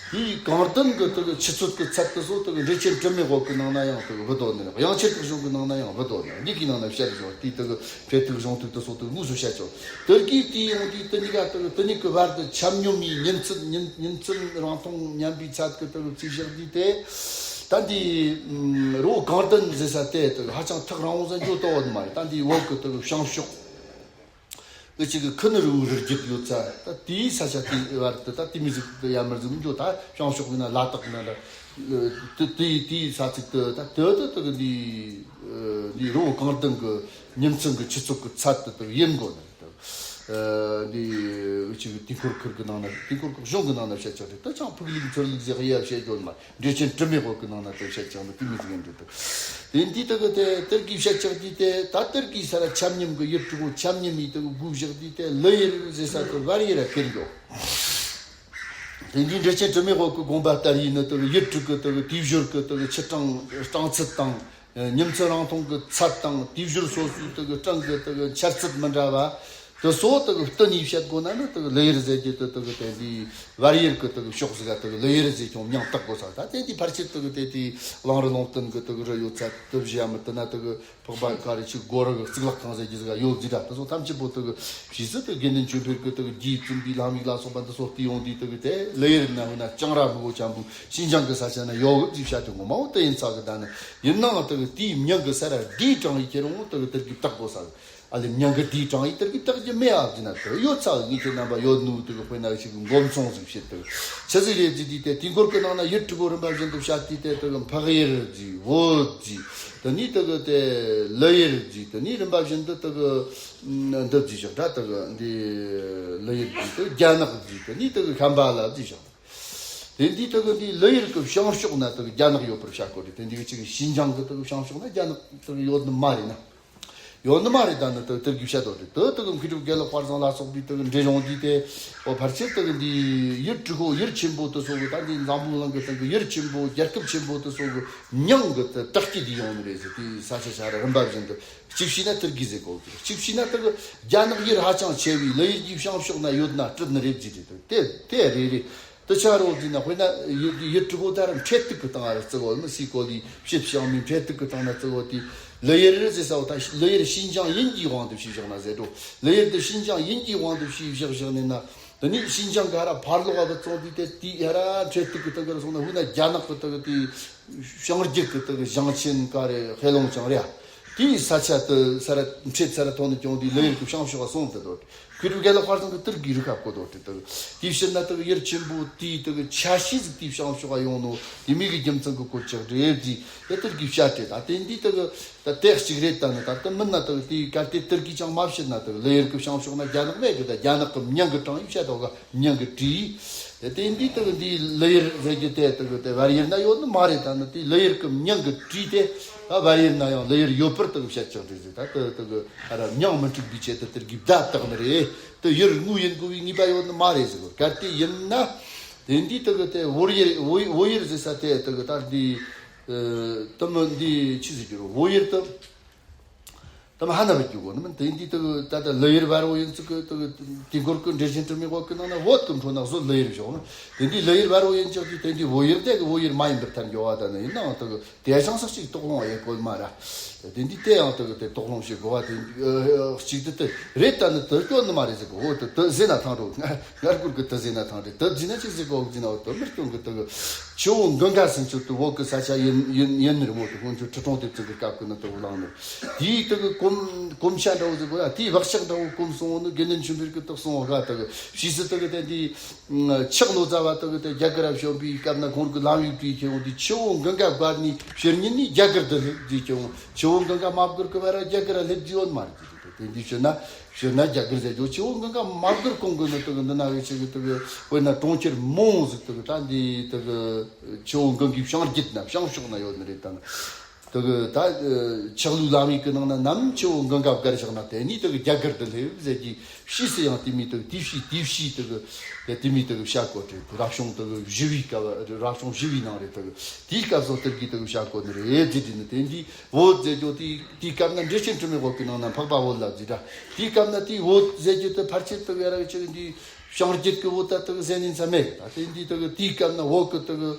དེའི་གངས་ལྡན་གྱི་དག་ཆུ་ཚོད་ཀྱི་ཚད་དེ་ཚོ་དག་འགྲེལ་ཆེན་དྲི་མེད་འོད་ཀྱི་ནང་ན་ཡང་དག་བུད་དོ་ནི། དབྱངས་འཆར་གྱི་གཞུང་གི་ནང་ན་ཡང་བུད་དོ་ནི། གཉིས་ཀྱི་ནང་ན་བཤད་ཀྱི་བྱུང་། དེའི་དག་འཕྲེད་ཐིག་གཞུང་ཐིག་དེ་ཚོ་དག་དངོས་སུ་བཤད་ཆོག། དེ་གི་དེའི་ཡོང་དུས་དེ་གཉིས་ཀ་དག་དེ་གཉིས་ཀྱི་བར་དུ་ཆ་སྙོམས་ནས་ཉིན་མཚན་ཉིན་ཉིན་མཚན་རིང་ཐུང་མཉམ་པའི་ཚད་ཀྱི་དག་རྩིས་བཞག་དུས་དེ། ད་འདི་རི་བོ་གངས་ལྡན་ཟེར་ས་དེ་དག་ཧ་ཅང་ཐག་རིང་བོ་ཟིག་འགྱོ་ཐུབ་བོ་མ་རེད། ད་འདི་བོད་ཀྱི་དག་བྱང་ཕྱོགས་ཨུ་ཅིག་གི་ཁུ་ནུ་རི་བོའི་རི་རྒྱུད་ཡོད་ས། ད་དེའི་ས་ཆ་དེའི་བར་དུ་ད་དེ་མོ་ཟིག་ཏུ་ཡར་མར་ཟིག་མི་འགྱོ། ད་བྱང་ཕྱོགས་ཡིན་ན་ལ་དྭགས་ན་འདྲ། དེ་དེའི་དེའི་ས་ཚིགས་དེ་ད་དེ་དེ་དེ་གི་འདི་འདི་རི་བོ་གངས་ལྡན་གྱི་ཉིན་མཚན་གྱི་ཆུ་ཚོད་ཀྱི་ཚད་དེ་དེ་ཡིན་དགོས་ནི་རེད། འདི་ཨུ་ཅིག་གི་དུས་འཁོར་ཁུར་གི་ནང་ན། དུས་འཁོར་གྱི་གཞུང་གི་ནང་ན་བཤད་ཆོག་རེད། ད་ཅང་ཕུག་ལུགས་ཚུར་ལུགས་ཟེར་ཡ་བཤད་རྒྱུ་མ། འགྲེལ་ཆེན་དྲི་མེད་འོད་ཀྱི་ནང་ན་དེ་བཤད་ཀྱང་ནི་དེ་མི་ཟིག་ཡིན་འདྲ་འདུག། དེ་འདི་དག་གི་དེ་དེར་གི་བཤད་ཀྱང་དེ་དེ་ད་དེར་གི་ས་ར་ཆ་མཉམ་གི་ཡུལ་དྲུག་པོ་ཆ་མཉམ་མི་དག་དགུ་བཞག་དེ་དེ་ལི་ཡུལ་ཟེར་ས་དེ་བལ་ཡུལ་ར་ཁེར་འགྱོ། དེ་འདི་འགྲེལ་ཆེན་དྲི་མེད་འོད་ཀྱི་དགོངས་པ་ལྟར་ཡིན་ནི་དེ་ཡུལ་དྲུག་གི་དེ་དུས་སྦྱོར་གི་དེ་ཆུ་གྲང་གྲང་ཚད་དང་། ཉིན་མཚན་རིང་ཐུང་གི་ཚད་དང་དུས་སྦྱོར་སོ་སོའི་དེ་གྲང་གི་དེ་འཆར་ཚད་མི་འདྲ་བ། དེ་སོགས་དག་བསྟུན་ནས་བཤད་དགོས་ན་ནི་དག་ལི་ཡུལ་ཟེར་རྒྱུ་དེ་དག་དེ་འདི་བལ་ཡུལ་གྱི་དག་ཕྱོགས་ཟིག་ག་དག་ལི་ཡུལ་ཟེར་ཀྱང་མྱིང་བཏགས་དགོས་ས། ད་དེ་འདི་ཕལ་ཆེར་དག་དེ་དེ་གླང་རི་ལུང་བསྟན་གྱི་དག་རི་ཡོད་ས་དེ་བཞི་ཡ་མི་དེ་ན་དག་འཕགས་པ་ག་རེ་ཆུ་སྒོ་རི་གི་གཙུག་ལག་ཁང་ཟེར་རྒྱུ་ཟིག་ག་ཡོད་ཟིག་ད། དེ་ཚོ་ཐམས་ཅད་པོ་དག་ཕྱིས་སུ་དག་དགེ་འདུན་ཆོས་འཕེལ་གྱི་དག་རྒྱས་བཙུན་པའི་ལྷ་མིག་ལ་སོགས་པ་འདི་ཚོ་བལྟས་ཡོང་དུས་དག་དེ་ལི་ཡུལ་ན་འོ་ན་ལྕང་ར་སྨུག་པོ་ཅན་པོ་ཞིན་ཅང་གི་ས་ཆ་ན་ཡོད་གི་ཅིག་བཤད་དེ་ངོ་མ་འོ་དེ་ཡིན་ས་གི། ད་ནི་ཡིན་ནའང་དག་དེའི་མྱིང་གི་ས་ར་དེའི་གྲངས་ཡིག་ཁྱེར་འོང་དག་དེར་གི་བཏགས་དགོས་ས་གི། ཨ་ལེ་མྱིང་གི་དེའི་གྲངས་ཡིག་དེར་གི་བཏགས་རྒྱུ་མེད་ཨ་ཟེར་ན་དེ་ཡོད་ཚ་ངེད་ཁྱེད་རྣམ་པ་ཡོད་ནུ་དེ་གི་དཔེར་ན་ཞིག་མགོ་མཚུངས་ཟིག་བྱེད་དེ་ཆི་ཟིག་རེད་ཟེར་དུས་དེ་དུས་འཁོར་གི་ནང་ན་ཡུལ་དྲུག་པོ་རིམ་པ་བཞིན་དུ་བཤད་དུས་དེ་དེ་གི་འཕགས་ཡུལ་ཟིག་བོད་ཟིག་དེ་ནས་དེ་གི་དེ་ལི་ཡུལ་ཟིག་དེ་ནས་རིམ་པ་བཞིན་དུ་དེ་གི་འདི་ཟིག་བཞག་ད་དེ་གི་འདི་ལི་ཡུལ་ཟིག་དེ་རྒྱ་ནག་ཟིག་དེ་ནས་དེ་གི་ཤམ་བྷ་ལ་ཟིག་བཞག། དེ་འདི་དེ་གི་འདི་ལི་ཡུལ་གི་བྱང་ཕྱོགས་ན་དེ་གི་རྒྱ་ནག་ཡོད་པར་བཤད་གོ་རེད། དེ་འདི་གི་ཅིག་ཞིན་ཅང་གི་དེ་གི་བྱང་ཕྱོགས་ན་རྒྱ་ནག་དེ་གི་ཡོད་ནི་མ་རེད་ན། ཡོད་ནི་མ་རེད། ད་ནི་དེ་དེར་གི་བཤད་དོ་རེད། དེ་དེ་གི་མཁས་གྲུབ་དགེ་ལེགས་དཔལ་བཟང་ལ་སོགས་པའི་དེ་གི་འགྲེལ་ཡོང་དུས་དེ་འོ་ཕལ་ཆེར་དེ་གི་འདི་ཡུལ་དྲུག་པོ་ཡུལ་ཆེན་པོ་དེ་ཚོ་གི་ད་འདི་འཛམ་བུ་གླིང་གི་སྟེང་གི་ཡུལ་ཆེན་པོ་རྒྱལ་ཁབ་ཆེན་པོ་དེ་ཚོ་གི་མྱིང་གི་དེ་བཏགས་ཀྱི་འདི་ཡོང་ནི་རེད་ཟེར། དེ་ས་ཆ་ཆ་ར་རིམ་པ་བཞིན་དུ་གཅིག་བྱས་ན་དེར་གི་ཟེར་གོ་གི། གཅིག་བྱས་ན་དེ་གི་རྒྱ་ནག་ཡུལ་ཧ་ཅང་ཆེ་བའི་ལི་ཡུལ་གྱི་བྱང་ཕྱོགས་ན་ཡོད་ན་སྲིད་ནི་རེད་ཟེར་རེད། དེ་དེ་རེད་རེད། དེ་ཆ་རོགས་ཟིན་ན་དཔེར་ན་ཡུལ་ཡུལ་གྲུ་གོ་ད་ར་འཕྲེད་ཐིག་གི་སྟེང་ང་ར་བརྩི་གོ་མི་སྲིད་གོ་ལི་ཕྱེད་བྱང་མའི་འཕྲེད་ཐིག་གི་སྟེང་ན་བརྩི་གོ་དེ་ལི་ཡུལ་རེད་ཟེར་ས་བོ་ད་ལི་ཡུལ་ཞིན་ཅང་ཡིན་གྱི་དབང་དུ་བྱས་བཞག་ན་ཟེར་འགྲོ། ལི་ཡུལ་དེ་ཞིན་ཅང་ཡིན་གྱི་དབང་དུ་བྱས་བཞག་བཞག་ནས་ན་དེ་ནི་ཞིན་ཅང་ག་ར་ཕར་ལོག་བ་བཙོང་དུས་དེ་དེ་ཡ་ར་འཕྲེད་ཐིག་གི་སྟེང་གི་ར་སོང་ན་འུ་ན་རྒྱ་ནག་གི་ད་གི་དེ་བྱང་རྒྱུད་གི་ད་གི་ཞིང་ཆེན་ག་རེ་ཧེ་ལུང་ཅང་རེད་ཡ། དེའི་ས་ཆ་དེ་ས་ར་འཕྲེད་ས་ར་ཐོག་ནས་ཀྱང་དེ་ལི་ཡུལ་གི་བྱང་ཕྱོགས་བ་སོང་དེ་དོ། ཁུ་རུ་རྒྱལ་ལ་དཔལ་བཟང་གི་དེར་གི་རིག་ཁ་བཀོད་དོ་དེ་དག་དེའི་ཕྱིར་ན་དག་ཡུལ་ཆེན་པོ་དེའི་དག་ཆ་ཤས་ཟིག་དེའི་བྱང་ཕྱོགས་ཡོང་ནོ་དེ་མིག་གི་རྒྱུ་མཚན་གི་བཀོད་ཆག་རེད་ཟིག་དེ་དེར་གི་བཤད་དེ། ད་དེ་འདི་དག་ད་དེ་གཅིག་རེད། ད་ནི་ད་དེ་མིན་ན་དག་དེའི་གལ་ཏེ་དེར་གི་ཅང་མ་བཤད་ན་དག་ལི་ཡུལ་གི་བྱང་ཕྱོགས་ན་རྒྱ་ནག་མེད་གི། ད་རྒྱ་ནག་གི་མྱིང་གི་གྲངས་ཡིག་བཤད་དོ་ག་མྱིང་གི་བྲིས། དེ་དེ་འདི་དག་འདི་ལི་ཡུལ་ཟེར་གི་དེ་དག་དེ་བལ་ཡུལ་ན་ཡོད་ནི་མ་རེད། ད་ནི་དེ་ལི་ཡུལ་གི་མྱིང་གི་བྲིས་དེ་ད་བལ་ཡུལ་ན་ཡང་ལི་ཡུལ་ཡོད་པར་དག་བཤད་ཆག་རེད་ཟིག་ད་དེ་དག་ཨ་ར་མྱིང་མི་འགྲིག་པའི་ཆེད་དུ་དེར་གི་བརྡ་བཏགས་ནི་རེད། དེ་ཡུལ་དངོས་ཡིན་དགོས་པའི་ངེས་པ་ཡོད་ནི་མ་རེད་ཟེར་གོ། གལ་ཏེ་ཡིན་ན་དེ་འདི་དག་དེ་བོད་ཡུལ་བོད་བོད་ཡུལ་ཟེར་ས་དེ་དག་ད་འདི་དེ་མི་འདི་ཆི་ཟེར་གི་རོ། བོད་ཡུལ་དེ་ དམ་ཧ་ན་བ་རྒྱུ་གོ་ནི་མིན། དེ་འདི་དུ་ད་ལྟ་ལི་ཡུལ་བར་བོ་ཡིན་ཚུགས་གི་དུ་དེ་གོར་གི་འདྲེ་ཆེན་དྲི་མེ་གོ་གི་ནང་ན་བོད་གི་འཕྲོ་ནག་བཟོ་ལི་ཡུལ་བྱུང་ནི། དེ་འདི་ལི་ཡུལ་བར་བོ་ཡིན་ཅག་གི་དེ་འདི་བོད་ཡུལ་དེ་གི་བོད་ཡུལ་མ་ཡིན་པར་ཐལ་འགྱོ་བ་ད་ནི་ཡིན་ནའང་དུ་དེ་ཅང་སོག་ཅིག་དོགས་སློང་ཡེ་གོལ་མ་ར། དེ་འདི་དེ་ཡང་དུ་དེ་དོགས་སློང་ཞིག་གོ་བ་དེ་གཅིག་དུ་དེ་རེད། ད་ནི་དུ་སྐྱོ་ནི་མ་རེད་ཟེར་གི། འོ་དུ་དུ་ཟེར་ན་ཐང་རོ། ངར་གུར་གི་དུ་ཟེར་ན་ཐང་རེད། དུ་ཟེར་ན་ཅིག་ཟེར་གོ་ཟེར་ན། འོ་དུ་མི་སྐྱོ་གི་དུ་ཆུ་བོ་གངྒཱ་ཟིན་ཆུ་དུ་བོད་གི་ས་ཆ་ཡིན་ཡིན་ཡིན་ནི་རེད་མོ། དུ་སྔོན་ཆུ་ཁྲི་སྲོང་ལྡེ་བཙན་གི་སྐབས་གི་ནི་དུ་བླངས་ནི། དེའི་དུ་གི་གོམ་གོམ་ཤ་འདྲ་བོ་ཟེར་གོ་ཡ། དེའི་བག་ཆགས་འདྲ་བོ་གོམ་སོང་བོ་ནི་དགེ་འདུན་ཆོས་འཕེལ་གི་དུ་སོང་བ་ག་དུ་གི་ཕྱིས་སུ་དུ་གི་དེ་འདི་ཆག་ལོ་ཙཱ་བ་དུ་གི་དེ་རྒྱ་གར་བྱོན་པའི་སྐབས་ན་ཁོང་གི་ལམ་ཡིག་བྲིས་ཁྱེར་འོང་དུས་ཆུ་བོ་གངྒཱ་བརྒལ་ནས་ཕྱིར་ཉིན་ནས་རྒྱ་གར་དུ་སླེབས་རྗེས་ཁྱེར་འོང་། ཆུ་བོ་གངྒཱ་མ་བརྒལ་གི་བར་རྒྱ་གར་སླེབས་རྗེས་ཡོད་མ་རེད། དེ་འདི་ཕྱིར་ན་ཕྱིར་ན་རྒྱ་གར་ཟེར་རྒྱུ། ཆུ་བོ་གངྒཱ་མ་བརྒལ་གོང་གི་ནི་དུ་གི་འདི་ན་གི་ཆུ་གི་དུ་གི་དཔེར་ན་གྲོང་ཁྱེར་མོང་ཟིག་དུ་གི་ད་འདི་དུ་གི་ཆུ་བོ་གངྒཱའི་བྱང་རྒྱུད་ན་བྱང་ཕྱོགས་ན་ཡོད་ནི་རེད། ད་ནི་དུ་གི་ད་ཆག་ལུས་ལམ་ཡིག་གི་ནང་ན་ནམ་ཆུ་བོ་གངྒཱ་བརྒལ་བཞག་ན་དེ་ནས་དུ་གི་རྒྱ་གར་དུ་སླེབས་ཟེར་གྱི། ཕྱིས་སུ་ཡང་དེ་མི་དུ་དེ་ཕྱིས་དེ་ཕྱིས་དུ་གི་དེ་མི་དུ་གི་བྱ་གོ་དྲི་རབ་བྱུང་དུ་གི་བཞི་བའི་སྐབས་རབ་བྱུང་བཞི་བའི་ནང་རེད། དུ་གི་དེའི་སྐབས་སུ་དུ་གི་དུ་གི་བྱ་གོ་ནི་རེད་ཟེར་དུས་ནི་དེ་འདི། བོད་ཟེར་རྒྱུ་དེ་དེའི་སྐབས་ན་འདྲེ་ཆེན་དྲི་མེད་བོད་ཀྱི་ནང་ན་འཕགས་པ་བོད་ལ་ཟེར་ར། དེའི་སྐབས་ན་དེའི་བོད་ཟེར་རྒྱུ་དེ་ཕལ་ཆེར་དུ་ཡ་ར་ཅིག་འདི་བྱང་རྒྱུད་ཀྱི་བོད་ད་དུ་ཟེར་ནི་ཚ་མེད་གི། ད་དེ་འདི་དུ་དེའི་སྐབས་ན་བོད་ཀྱི་དུ་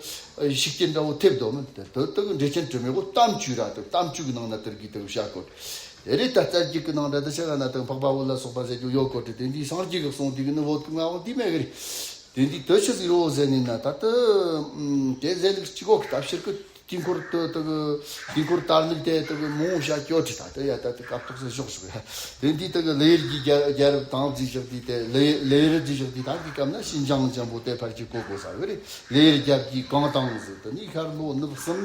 ཤུགས་རྐྱེན་འདྲ་བོ་ཐེབས་འདུག་མིན། དེ་དུ་དུ་འདྲེ་ཆེན་དྲི་མེད་བོད་གཏམ་བཅུ་ར། དུ་གཏམ་བཅུ་གི་ནང་ན་དུ་གི་དུ་བྱ་གོ། དེ་རེད། ད་རྩ་རྒྱུད་ཀྱི་ནང་ད་དུ་ཆ་ག་ན་དུ་འཕགས་པ་བོད་ལ་སོགས་པ་ཟེར་རྒྱུ་ཡོད་གོ་དྲི། དེ་འདི་སངས་རྒྱས་ཀྱི་གསུང་དེ་གི་ནི་བོད་ཀྱི་མངའ་དབང་དེ་མེད་གི་རེད། དེ་འདི་དུ་ཆི་ཟིག་རོ་ཟེར་ནི་ན། ད་དུ་དེ་ཟེར་ལུགས་གཅིག་གོ་གི། ད་ཕྱིར་གི་དཀྱིལ་འཁོར་དུ་དུ་གི་དཀྱིལ་འཁོར་དར་ལུགས་དེ་དུ་གི་མོ་ཤ་སྐྱོ་དྲི། ད་དུ་ཡ་ད་དུ་སྐབས་ཐོག་སེ་ཞོག་ཞོག་ཡ། དེ་འདི་དུ་གི་ལེ་ཡར་གྱི་རྒྱལ་རྒྱལ་རབས་དང་རྫི་ཞག་དེ་དེ་ལེ་ལེ་ཡར་རྫི་ཞག་དེ་ད་འདི་སྐབས་ན་ཤིན་ཅང་ཅན་པོ་དེ་ཕར་གྱི་གོ་གོ་ས་གི་རེད། ལེ་ཡར་རྒྱལ་གྱི་གང་དང་ཟིག་དུ་ནི་ཤར་ལྷོ་ནུབ་གསུམ།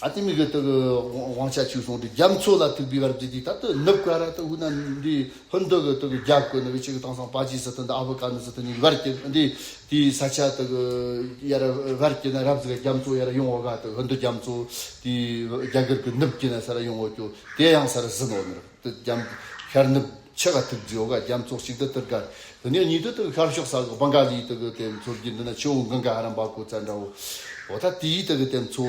ཨ་ཏི་མི་གི་དུ་གི་དབང་ཆ་ཆུ་སོང་དུ་རྒྱ་མཚོ་ལ་ཐུག་པའི་བར་གྱི་དུས་ད་དུ་ནུབ་ཀ་ར་དུ་ཧུ་ན་འདི་ཧིན་རྡུ་གི་དུ་གི་རྒྱབ་གི་ནི་གི་ཅིག་དེང་སང་པ་ཅི་སི་ཐན་དུ་ཨ་ཕི་ཀ་ནི་སི་ཐན་ནི་བར་གྱི་འདི་དེའི་ས་ཆ་དུ་གི་ཡར་བར་གྱི་ན་རབ་ཟིག་རྒྱ་མཚོ་ཡར་ཡོང་བ་ག་དུ་ཧིན་རྡུ་རྒྱ་མཚོ་དེའི་རྒྱ་གར་གི་ནུབ་ཀྱི་ན་ས་ར་ཡོང་བ་ཀྱོ་དེ་ཡང་ས་ར་ཟིན་ནོ་ནི་ར། དུ་རྒྱ་ཤར་ནུབ་ཆི་ག་ཐུག་རྫི་ཡོ་ག་རྒྱ་མཚོ་གཅིག་ཏུ་དུར་ག། དེ་ནས་ཉིད་དུ་དུ་ཤར་ཕྱོགས་ས་གི་བང་ག་ལི་དུ་གི་དེ་མཚོ་རྒྱུད་འདི་ན་ཆུ་བོ་གངྒཱ་ཧ་རམ་པ་གོ་ཙ་འདྲ་བོ། འོ་ད་དེའི་དུ་གི་དེ་མཚོ་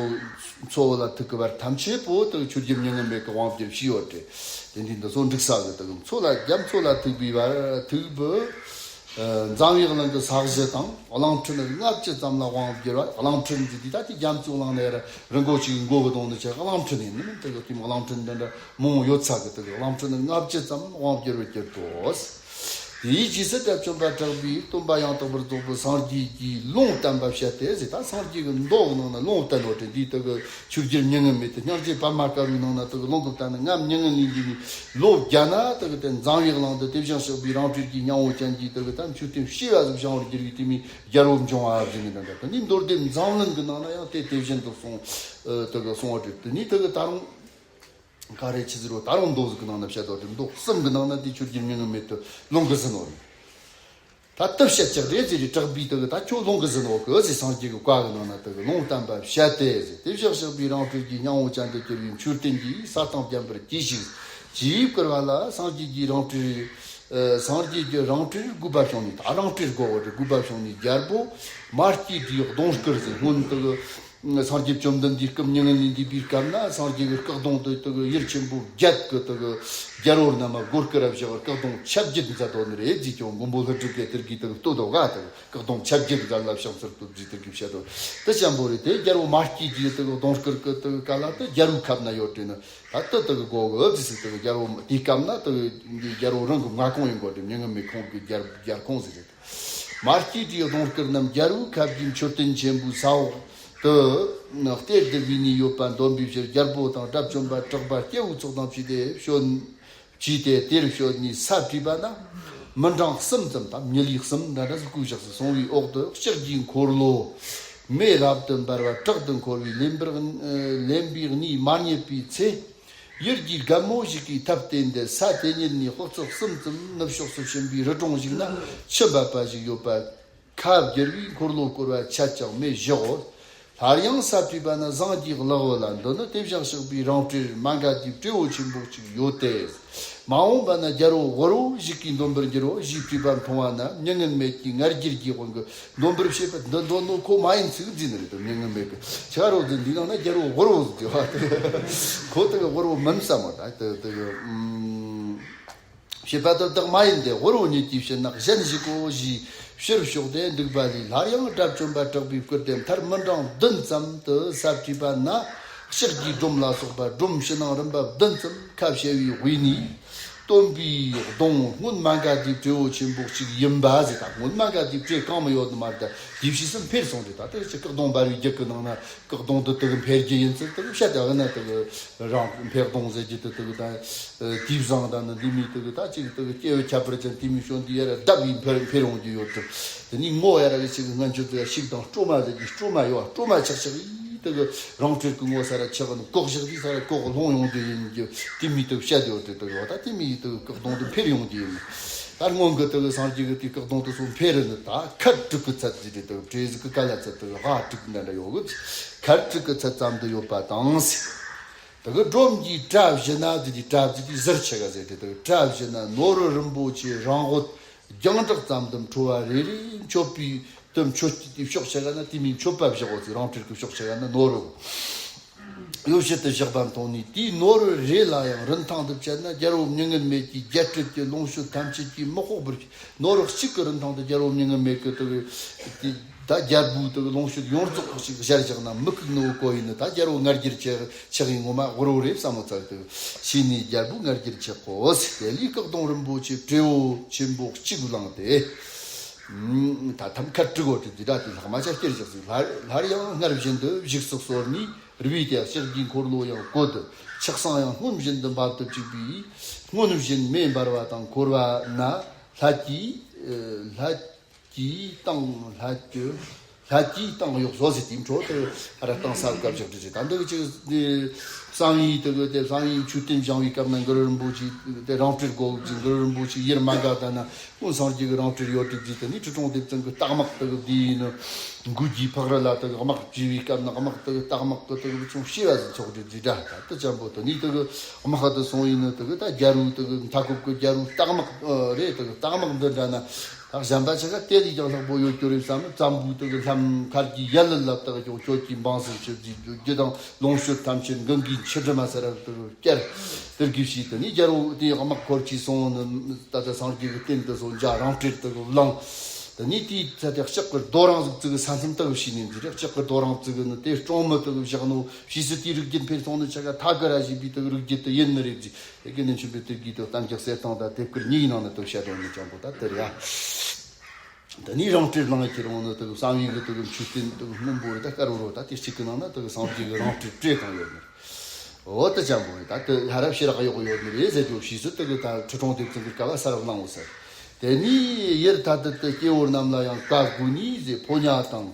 མཚོ་བོ་ལ་ཐུག་གི་བར་ཐམས་ཅད་པོ་དུ་ཆོས་རྒྱལ་མྱ་ངན་མེད་གི་དབང་བསྒྱུར་བྱས་ཡོད་དེ། དེ་འདི་འདི་ཚོ་འགྲིག་ས་གི་དུ་གི་མཚོ་ལ་རྒྱ་མཚོ་ལ་ཐུག་པའི་བར་ཐུག་པའི། འཛམ་བུའི་གླིང་གི་ས་གཞི་དང་གླིང་ཕྲན་ལྔ་བཅུ་ཙམ་ལ་དབང་བསྒྱུར་བ། གླིང་ཕྲན་གྱི་དེ་ད་དེ་རྒྱ་མཚོའི་གླིང་ནས་ར་རི་མགོ་ཅིག་མགོ་གི་གདོང་ནས་ཆེ་གླིང་ཕྲན་ཡིན་ནི་མིན། དེ་གི་དེ་མོ་གླིང་ཕྲན་འདི་འདྲ་མང་བོ་ཡོད་ས་གི་དེ་གི་གླིང་ཕྲན་ལྔ་བཅུ་ཙམ་དབང་བསྒྱུར་བར་གྱུར་ཏོ། དེའི་རྗེས་སུ་དགྲ་བཅོམ་པ་གྲགས་པས་སྟོན་པ་ཡང་དག་པར་རྫོགས་པའི་སངས་རྒྱས་ཀྱིས་ལུང་བསྟན་པ་བཤད་དེ་ཟེར། ད་སངས་རྒྱས་ཀྱི་མདོ་གི་ནང་ན་ལུང་བསྟན་ནོ་དེ་འདི་དེ་གི་ཆོས་རྒྱལ་མྱ་ངན་མེད་དུ་སྙིང་རྗེ་པདྨ་དཀར་པོའི་ནང་ན་དེ་གི་ལུང་གི་བསྟན་ནི་ང་མྱ་ངན་ལས་འདས་ནས་ལོ་བརྒྱ་ན་དེ་གི་དེ་འཛམ་བུའི་གླིང་དུ་དེ་བཞིན་གཤེགས་པའི་རང་གྲོལ་གྱི་སྙིང་པོ་ཅན་གྱི་དེ་གི་ད་མཆོད་རྟེན་བྱེ་བ་ཟིག་བཞེངས་པར་གྱུར་པའི་དེ་མོའི་རྒྱལ་པོ་འབྱུང་བ་ཟེར་ནི་འདྲ་འདྲ། དེ་ནས་མདོ་སྡེ་མཛངས་བླུན་གྱི་ནང་ན་ཡང་དེ་དེ་བཞིན་དུ་གསུངས། ཨ་དེ་གི་གསུངས་པ་རེད། དེ་ནས་དེ་གི་ད་རུང་ག་རེ་ཆི་ཟེར་རོ། ད་རུང་མདོ་ཟིག་གི་ནང་ན་བཤད་དོ། དེ་མདོ་གསུམ་གི་ནང་ན་དེ་ཆོས་རྒྱལ་མྱ་ངན་མེད་དུ་ལུང་གི་ཟིན་ནོ་རེད། ད་དེ་བཤད་ཅིག་རེད་ཟེར་རེ་གྲགས་པས་དེ་གི་ད་ཁྱོད་ལུང་གི་ཟིན་ནོ་གི་ཟེར། སངས་རྒྱས་ཀྱི་བཀའ་གི་ནང་ན་དེ་གི་ལུང་བསྟན་པ་བཤད་དེ་ཟེར། དེ་བཞིན་གཤེགས་པའི་རང་གྲོལ་གྱི་སྙིང་པོ་ཅན་དུ་གྱུར་པའི་མཆོད་རྟེན་གྱིས་ས་དང་མཉམ་པར་གྱིས་ཤིག་ཅེས་བསྐུལ་བ་ལ། སངས་རྒྱས་ཀྱི་རང་གྲོལ་ཨ་སངས་རྒྱས་ཀྱི་རང་གྲོལ་དགོས་པ་བྱུང་ནས། ད་རང་གྲོལ་དགོས་པ་རེད། དགོས་པ་བྱུང་ནས་རྒྱལ་པོ་མ་སྐྱེས་དགྲའི་གདོང་བསྐུལ་ཟེར། སྔོན་དུ་སངས་རྒྱས་བཅོམ་ལྡན་འདས་སྐུ་མྱ་ངན་ལས་འདས་པའི་སྐབས་ན་སངས་རྒྱས་ཀྱི་སྐུ་གདུང་དུ་དུ་ཡུལ་ཆེན་པོ་བརྒྱད་ཀྱི་དུ་རྒྱལ་པོ་རྣམས་སྒོ་བསྐུར་ར་བཞག་སྐུ་གདུང་ཆ་བརྒྱད་མཛད་དོ་ནི་རེད་ཟེར། ཀྱང་མགོན་པོ་ཀླུ་སྒྲུབ་ཀྱིས་དེར་གྱིས་དུ་བསྟོད་དོ་ག་དུ་སྐུ་གདུང་ཆ་བརྒྱད་མཛད་ལ་ཕྱག་འཚལ་བསྟོད་ཅེས་དེར་གྱིས་བཤད་དོ། དེ་ཅན་པོ་རེད། དེ་རྒྱལ་པོ་མ་སྐྱེས་དགྲའི་དུ་གདུང་བསྐུར་གི་དུ་ག་ལ་དུ་རྒྱལ་པོའི་ཁབ་ན་ཡོད་དྲན་ནི། ད་དུ་དུ་གི་གོ་གི་ཨུ་ཙི་སི་དུ་རྒྱལ་པོ་དེའི་སྐབས་ན་དུ་རྒྱལ་པོ་རང་གི་མངའ་ཁོངས་ཡིན་གོ་དྲན། མྱ་ངན་མེད་ཁོང་གི་རྒྱལ་རྒྱལ་ཁོངས་ཟེར་རེད། མ་སྐྱེས་དགྲའི་གདུང་བསྐུར་རྣམས་རྒྱལ་པོའི་ཁབ་ཀྱི་མཆོད་རྟེན་ཆེན་པོའི་ས་འོག་ཏུ་གཏེར་སྡུད་པའི་ནི་ཡོད་པ་འདོན་པའི་ཕྱིར། རྒྱལ་པོ་དང་དགྲ་བཅོམ་པ་གྲགས་པ་སྐྱེ་བོའི་ཚོགས་དང་བཅས་ཏེ་བྱོན། བཅས་ཏེ་དེར་བྱོན་ནས་ས་བྲིས་པ་ན། མི་འབྲིང་གསུམ་ཙམ་དང་མི་ལུས་གསུམ་འདྲ་འདྲ་ཟིག་བཀོད་བཞག་ཟིག་སོང་བའི་འོག་ཏུ་ལྕགས་ཀྱི་འཁོར་ལོ་མེ་རབ་ཏུ་འབར་བ་བྲག་ཏུ་འཁོར་བའི་ལེན་པར་ལེན་པའི་གནས་མ་རྙེད་པའི་ཚེ། ཡུལ་གྱི་རྒན་མོ་ཞིག་གིས་ཐབས་བསྟེན་ཏེ་ས་དེ་ཉིད་ནས་དཔག་ཚད་གསུམ་ཙམ་ནུབ་ཕྱོགས་སུ་ཕྱིན་པའི་རི་གྲོང་ཞིག་ན་ཆུ་འབབ་པ་ཞིག་ཡོད་པ། ཁ་བསྒྱུར་བས་འཁོར་ལོ་བསྐོར་བ་ཆད་ཀྱང་མེ་བཞག་གོ། སླར་ཡང་ས་བྲིས་པ་ན་ཟངས་ཀྱི་ལག་འོད་ལ་འདི་ནི་དེ་བཞིན་གཤེགས་པའི་རང་གྲོལ་མ་འགའ་དེའི་སྤྲེའུ་ཆེན་པོ་གཅིག་ཡོད་དེ། མ་འོངས་པ་ན་རྒྱལ་པོ་དབུལ་བོ་ཞིག་གིས་འདོན་པར་འགྱུར་རོ། ཞེས་བྲིས་པ་མཐོང་བ་ན་མྱ་ངན་མེད་ཀྱིས་ང་རྒྱལ་གྱི་དབང་གིས་འདོན་པར་བྱེད་པ་འདི་འདོན་ནོ་ཁོ་མ་ཡིན་ཚིག་འཛིན་ནི་རེད་དོ། མྱ་ངན་མེད་ཀྱིས་ཆ་རོགས་འཛིན་འདི་ནང་ན་རྒྱལ་པོ་དབུལ་བོ་ཟེར་བ་དེ་ཁོ་དེ་གི་དབུལ་བོ་མིན་བསམ་མོ། ད་དེ་དེ་གི་ཨུམ། བྱེད་པ་དེ་བདག་མ་ཡིན་ཏེ། དབུལ་བོ་ཉིད་ཀྱིས་བྱིན་ནག་གཞན་ཞིག་གོ། ཞེས་ཕྱིར་ཕྱོགས་ཏེ་འདུག་པ་ལས། སླར་ཡང་དགྲ་བཅོམ་པ་གྲགས་པའི་སྐུ་དེ་མཐར་མི་འགྲངས་བདུན་ཙམ་དུ་ས་བྲིས་པ་ན། ལྕགས་ཀྱི་སྒྲོམ་ལ་སོགས་པ་སྒྲོམ་ཕྱི་ནང་རིམ་པ་བདུན་ཙམ་ཁ་ཕྱེ་བའི་དབུས་ནས། སྟོན་པའི་གདོང་སྔོན་མ་འགའ་དེའི་སྤྲེའུ་ཆེན་པོ་གཅིག་ཡིན་པ་ཟེར། ད་སྔོན་མ་འགའ་དེའི་སྤྲེའུ་གང་མི་ཡོད་ནི་མ་རེད། ད་དེའི་ཕྱིས་སུ་འཕེལ་སོང་རེད། ད་དེ་ཅི་སྐུ་གདུང་འབར་བའི་རྒྱུད་ཀྱི་ནང་ན། སྐུ་གདུང་དུ་དུ་གི་འཕེལ་རྒྱུ་ཡིན་ཚུལ་དུ་བཤད་དེ་ན། དུ་གི་རང་འཕེལ་གདུང་ཟེར་རྒྱུ་དུ་དུ་གི་ད་དེའི་བཟང་ད་ནི་འདི་མི་དུ་གི་ད་ཅིག་དུ་གི་སྐྱེ་བོ་ཁྱད་པར་ཅན་དེ་མི་བྱོན་དུ་ཡར་བརྡབ་ཡིན་འཕེལ་འཕེལ་ཡོང་རྒྱུ་ཡོད་དུ། དེ་ནི་ངོ་ཡར་གི་ཅིག་སྔན་ཆད་དུ་ཡ་ཤིག་དང་སྤྲོ་མ་ཟེར་རྒྱུ་སྤྲོ་མ་ཡོད། སྤྲོ་མ་ཆག་ཆག་ཡིན་དུ་གི་རང་སྤྲེལ་གི་ངོ་ས་ར་ཆག་ནི་ལྐོག་བཞག་དེ་ས་ར་ལྐོག་ལྷུང་ཡོང་རྒྱུ་ཡིན་རྒྱུ་དེ་མི་དུ་བཤད་དེ་ཡོད་དུ་དུ་གི་བ། ད་དེ་མི་དུ་གི་སྐུ་གདུང་དུ་འཕེལ་ཡོང་རྒྱུ་ཡིན། ད་སྔོན་གི་དུ་གི་སངས་རྒྱས་གི་དེ་སྐུ་གདུང་དུ་སོང་འཕེལ་རི་ནི་ད་ཁལ་དྲུག་གི་ཚད་ཟེར་དེ་དུ་གི་བྲེ་ཟིག་གི་ག་ལ་ཚད་དུ་གི་ཧ་དྲུག་འདྲ་འདྲ་ཡོད་གི། ཁལ་དྲུག་གི་ཚད་ཙམ་དུ་ཡོད་པ་དང་། དེ་གི་སྒྲོམ་གྱི་གྲྭ་བཞི་ན་དེ་དེ་གྲྭ་བཞི་དེ་ཟུར་ཆེ་ག་ཟེར་དེ་དེ་གྲྭ་བཞི་ན་ནོར་བུ་རིན་པོ་ཆེ་རང་འོད་རྒྱང་གྲགས་ཙམ་དུ་འཕྲོ་བ་རེ་རེ་མཆོད་པའི་དུ་མཆོད་ཀྱི་དེ་ཕྱོགས་ཆེ་ག་ན་དེ་མིན་མཆོད་པ་བཞག་འོ་ཚེ་རང་སྤྲེལ་གི་ཕྱོགས་ཆེ་ག་ན་ནོར་བུ་ཡོ་བྱད་དུ་བཞག་པ་མཐོང་ནས། དེའི་ནོར་བུ་རེ་ལ་ཡང་རིན་ཐང་དུ་བྱས་ན་རྒྱལ་པོ་མྱ་ངན་མེད་ཀྱི་རྒྱལ་སྲིད་ཀྱི་ལོངས་སྤྱོད་ཐམས་ཅད་ཀྱིས་མི་དཔོག་པར། ནོར་བུ་གཅིག་གི་རིན་ཐང་དུ་རྒྱལ་པོ་མྱ་ངན་མེད་ཀྱི་དུ་གི་དེ། ད་རྒྱལ་པོའི་དུ་གི་ལོངས་སྤྱོད་ཡོངས་རྫོགས་ཤིག་གཞལ་བཞག་ན་མི་ཁུག་ནོ་གོ་ཡིན་ནི། ད་རྒྱལ་པོ་ང་རྒྱལ་ཆེ་ཆག་ཡིན་ངོ་མ་དབུལ་བོ་རེད་བསམ་མོ་ཚར་དུ་ཕྱིས་ནས་རྒྱལ་པོ་ང་རྒྱལ་ཆེ་གོ་ཟེར། དེ་ལས་སྐུ་གདུང་རིན་པོ་ཆེ་སྤྲེའུ་ཆེན་པོ་གཅིག་བླངས་ཏེ། ད་ཐམ་ཁ་དྲུག་འོ་དེ་འདི་འདྲ་དེ་ལྷག་མ་ཆ་སྐྱེར་བཞག་ཟིག་སླར་ཡང་སྔར་བཞིན་དུ་བཞུགས་སུ་གསོལ་ནས་རུས་པའི་སྟེང་ལྕགས་ཀྱི་འཁོར་ལོ་ཡང་བཀོད། ཆགས་སང་ཡང་སྔོན་བཞིན་དུ་འབབ་ཏུ་བཅུག་པས། སྔོན་བཞིན་མེ་འབར་བ་དང་འཁོར་བ་ན་ལྷ་ཀྱིས་ལྷ་ཀྱིས་བཏང་ལྷ་ཀྱི་ལྷ་ཀྱིས་བཏང་གཡོགས་བཟོ་ཟེར། དེའི་འཕྲོ་དེ་ཨ་ར་བཏང་ས་སྐབས་བཞག་དུས་ད་འདི་ཅིག་དེ་བསམ་ཡས་དེ་གི་དེ་བསམ་ཡས་མཆོད་རྟེན་བཞེངས་པའི་སྐབས་ན་གུ་རུ་རིན་པོ་ཆེ་དེ་རང་སྤྲེལ་སྒོ་ཅིག་གུ་རུ་རིན་པོ་ཆེ་ཡར་མ་དགའ་ད་ན། སྔོན་སངས་རྒྱས་ཀྱི་རང་སྤྲེལ་ཡོད་དྲུག་ཅིག་དེ་ནི་ཁྲི་སྲོང་ལྡེ་བཙན་གྱི་རྟགས་དམག་དེ་གི་དེ་ཡིན་ནོ། མགུལ་གྱི་ཕག་རི་ལ་དེ་གི་དམག་བྱས་པའི་སྐབས་ན་དམག་དེ་གི་རྟགས་དམག་གི་དེ་གི་ཚོང་ཤེས་པ་ཟིག་ཚོགས་དྲུག་ཅིག་འདྲ་ད་དེ་ཅན་པོ་དེ་ནི་དེ་གི་དམག་དེ་སོང་ཡིན་ནོ། དེ་གི་ད་རྒྱལ་པོ་དེ་གི་མཐའ་འཁོབ་ཀྱི་རྒྱལ་པོའི་རྟགས་དམག་རེད། དེ་གི་རྟགས་དམག་འདི་འདྲ་ན་ད་གཞན་པ་ཆ་ག་དེ་ལས་ཀྱང་ལྷག་པོ་ཡོད་རྒྱུ་རེད་བསམ་ནོ། བཙན་པོའི་དེ་གི་ལྷམ་མཁར་གྱི་ཡ་ལ་ལ་དེ་གི་ཀྱོག་ཀྱོག་གི་འབངས་སུ་ཆུ་རྫིས་རྒྱུ་དང་ལོངས་སྤྱོད་ཐམས་ཅད་འགུན་གྱི་འཆི་དྲི་མ་ཟེར་བ་དེ་གི་བསྐྱལ། དེར་གྱིས་ཤིག་དེ་ནས་རྒྱལ་པོ་དེའི་དམག་འཁོར་གྱིས་སོང་ནི་ད་ལྟ་སངས་རྒྱས་ཀྱི་རྟེན་དུ་སོང་འཇའ་རང་སྤྲེལ་དུ་བླངས། དེ་ནས་དེའི་ཚེ་དེ་ལྕགས་ཀྱི་རྡོ་རིང་ཟིག་བཙུགས་ས་མཚམས་དུ་བྱས་ནས་འཛིན་རེད། ལྕགས་ཀྱི་རྡོ་རིང་བཙུགས་ནི་དེ་སྲུང་མི་དུ་བཞག་ནོ་ཕྱིས་སུ་དེའི་རིགས་རྒྱུད་འཕེལ་སོང་ནི་ཆ་ག་ཐ་ག་ར་བྱས་པའི་དུ་རིགས་རྒྱུད་དུ་ཡིན་ནི་རེད་ཟེར། དེ་གི་ནི་མཆོད་པའི་དེར་གྱིས་དུ་གཏམ་རྒྱུད་གསེར་ཐང་དང་དེབ་དཀར་གཉིས་ཀྱི་ནང་ན་དུ་བཤད་དོན་ནི་ཅན་པོ་ད་དེ་རེད་ཡ། འདི་ནི་རང་སྤྲེལ་གླིང་ཁྱེར་འོང་ནི་དུ་བསམ་ཡས་ཀྱི་དུ་མཆོད་རྟེན་དུ་སྔོན་པོ་རེད། ད་དཀར་བོ་རོ། ད་དེ་གཅིག་གི་ནང་ན་དུ་སངས་རྒྱས་ཀྱི་རང་སྤྲེལ་སྤྲེལ་གང་ཡོད་ནི། འོ་དེ་ཅན་པོ་རེད། ད་དུ་ཧ་ར་ཕྱི་རག་གཡོག་ཡོད་ནི་རེད་ཟེར་རྒྱུ་ཕྱིས་སུ་དུ་གི་ད་ཁྲི་སྲོང་ལྡེ་བཙན་གྱི་སྐབས་ལ་ས་ར་བླངས་འོ་ཟེར། དེ་ནས་ཡར་ཐ་དད་དུ་སྐྱེ་བོ་རྣམས་ལ་ཡང་བཀའ་བསྒོས་ནས་ཟེར། ཕོ་ཉ་དང་།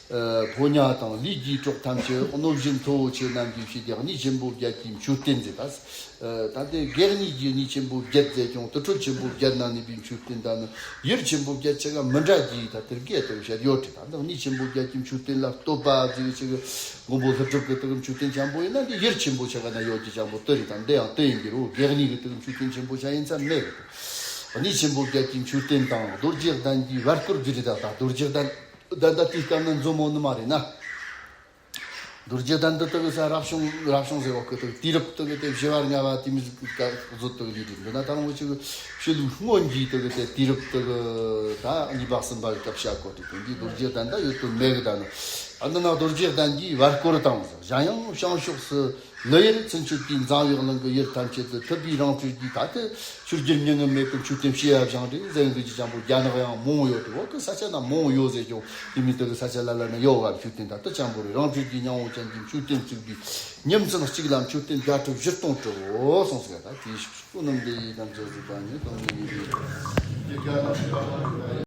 ཨ་ཕོ་ཉ་དང་ལས་ཀྱི་གྲོགས་ཐམས་ཅད་གནོད་སྦྱིན་མཐུ་བོ་ཆེ་རྣམས་ཀྱིས་བྱས་ཏེ་གནས་ཆེན་པོ་བརྒྱད་ཀྱི་མཆོད་རྟེན་ཟེར། ད་ཨ་ད་དེ་གེགས་གཉིས་ཀྱི་གནས་ཆེན་པོ་བརྒྱད་ཟེར་ཀྱང་དུར་ཁྲོད་ཆེན་པོ་བརྒྱད་ན་གནས་པའི་མཆོད་རྟེན་དང་ནི་ཡུལ་ཆེན་པོ་བརྒྱད་ཆ་ག་མི་འདྲ་གྱིས་ད་དེར་གེ་ལྟར་བཤད་ཡོད་དེ། ད་འདི་གནས་ཆེན་པོ་བརྒྱད་ཀྱི་མཆོད་རྟེན་ལ་བསྟོད་པ་ཟེར་ཅིག་མགོན་པོ་ཀླུ་སྒྲུབ་ཀྱི་དུ་མཆོད་རྟེན་ཆེན་པོ་ཡིན་ན་འདི་ཡུལ་ཆེན་པོ་ཆ་ག་ན་ཡོད་ཀྱི་ཆེན་པོ་དེ་རེད། ད་འདི་ཡང་དེ་ཡིན་གྱི་རོ། གེགས་གཉིས་ཀྱི་དུ་མཆོད་རྟེན་ཆེན་པོ་ཆ་ཡིན་ས་མེད་གི། གནས་ཆེན་པོ་བརྒྱད་ཀྱི་མཆོད་རྟེན་དང་རྡོ་རྗེ་གདན་གྱི་བར་སྐོར་འདི་རེད། ད་ད་རྡོ་རྗེ་གདན་ད་ད་དེའི་སྐབས་ན་འཛོམས་མོ་ནི་མ་རེད་ན། རྡོ་རྗེ་གདན་འདི་དག་ས་རབ་བྱུང་རབ་བྱུང་ཟེར་བ་ཀི་དག་དུས་རབས་དག་དེ་བཞི་བ་ལྔ་བ་དེ་མི་ཟིག་ག་བཟོ་དག་ལས་དེ་འདི་ན་ད་རུང་ཅིག་ཕྱི་ལུགས་སྔོན་གྱི་དག་དེ་དུས་རབས་དག་ད་གཉིས་པ་གསུམ་པ་གི་སྐབས་བཤད་གོ་དེ་དེ་འདི་རྡོ་རྗེ་གདན་ད་ཡོད་དོ་མེད་གི། ད་ནི་ཨ་འདི་ན་རྡོ་རྗེ་གདན་གྱི་བར་སྐོར་དང་གཞན་ཡང་བྱང་ཕྱོགས་སུ་ལི་ཡུལ་ཚུན་ཆད་ཀྱི་འཛམ་བུའི་གླིང་གི་ཡུལ་ཐམས་ཅད་དུ་ཐུབ་པའི་རང་གྲོལ་གྱི་ད་དེ་ཆོས་རྒྱལ་མྱ་ངན་མེད་པའི་མཆོད་རྟེན་བྱེ་བ་བཞེངས་ཏེ་ཟན་གི་ཅི་ཅང་པོ་རྒྱ་ནག་ཡང་མང་ཡོད་དེ་བོ་གི་ས་ཆ་ན་མང་ཡོད་ཟེར་ཀྱང་དེ་མི་དག་གི་ས་ཆ་ལ་ལ་ན་ཡོད་བ་མཆོད་རྟེན་ད་དེ་ཅང་པོ་རེད། རང་གྲོལ་གྱི་སྙིང་པོ་ཅན་གྱི་མཆོད་རྟེན་བཙུགས་པའི་ཉིན་མཚན་གཅིག་ལ་མཆོད་རྟེན་བརྒྱ་ཕྲག་བཞི་སྟོང་གྲུབ་བོ་གསུངས་ཟེར། ད་དེའི་ཤུགས་རྣམས་འདི་ཡི་དམ་ཆོས་སུ་བ་ཉིད་དང་ཉིད་ཡིན་པའི།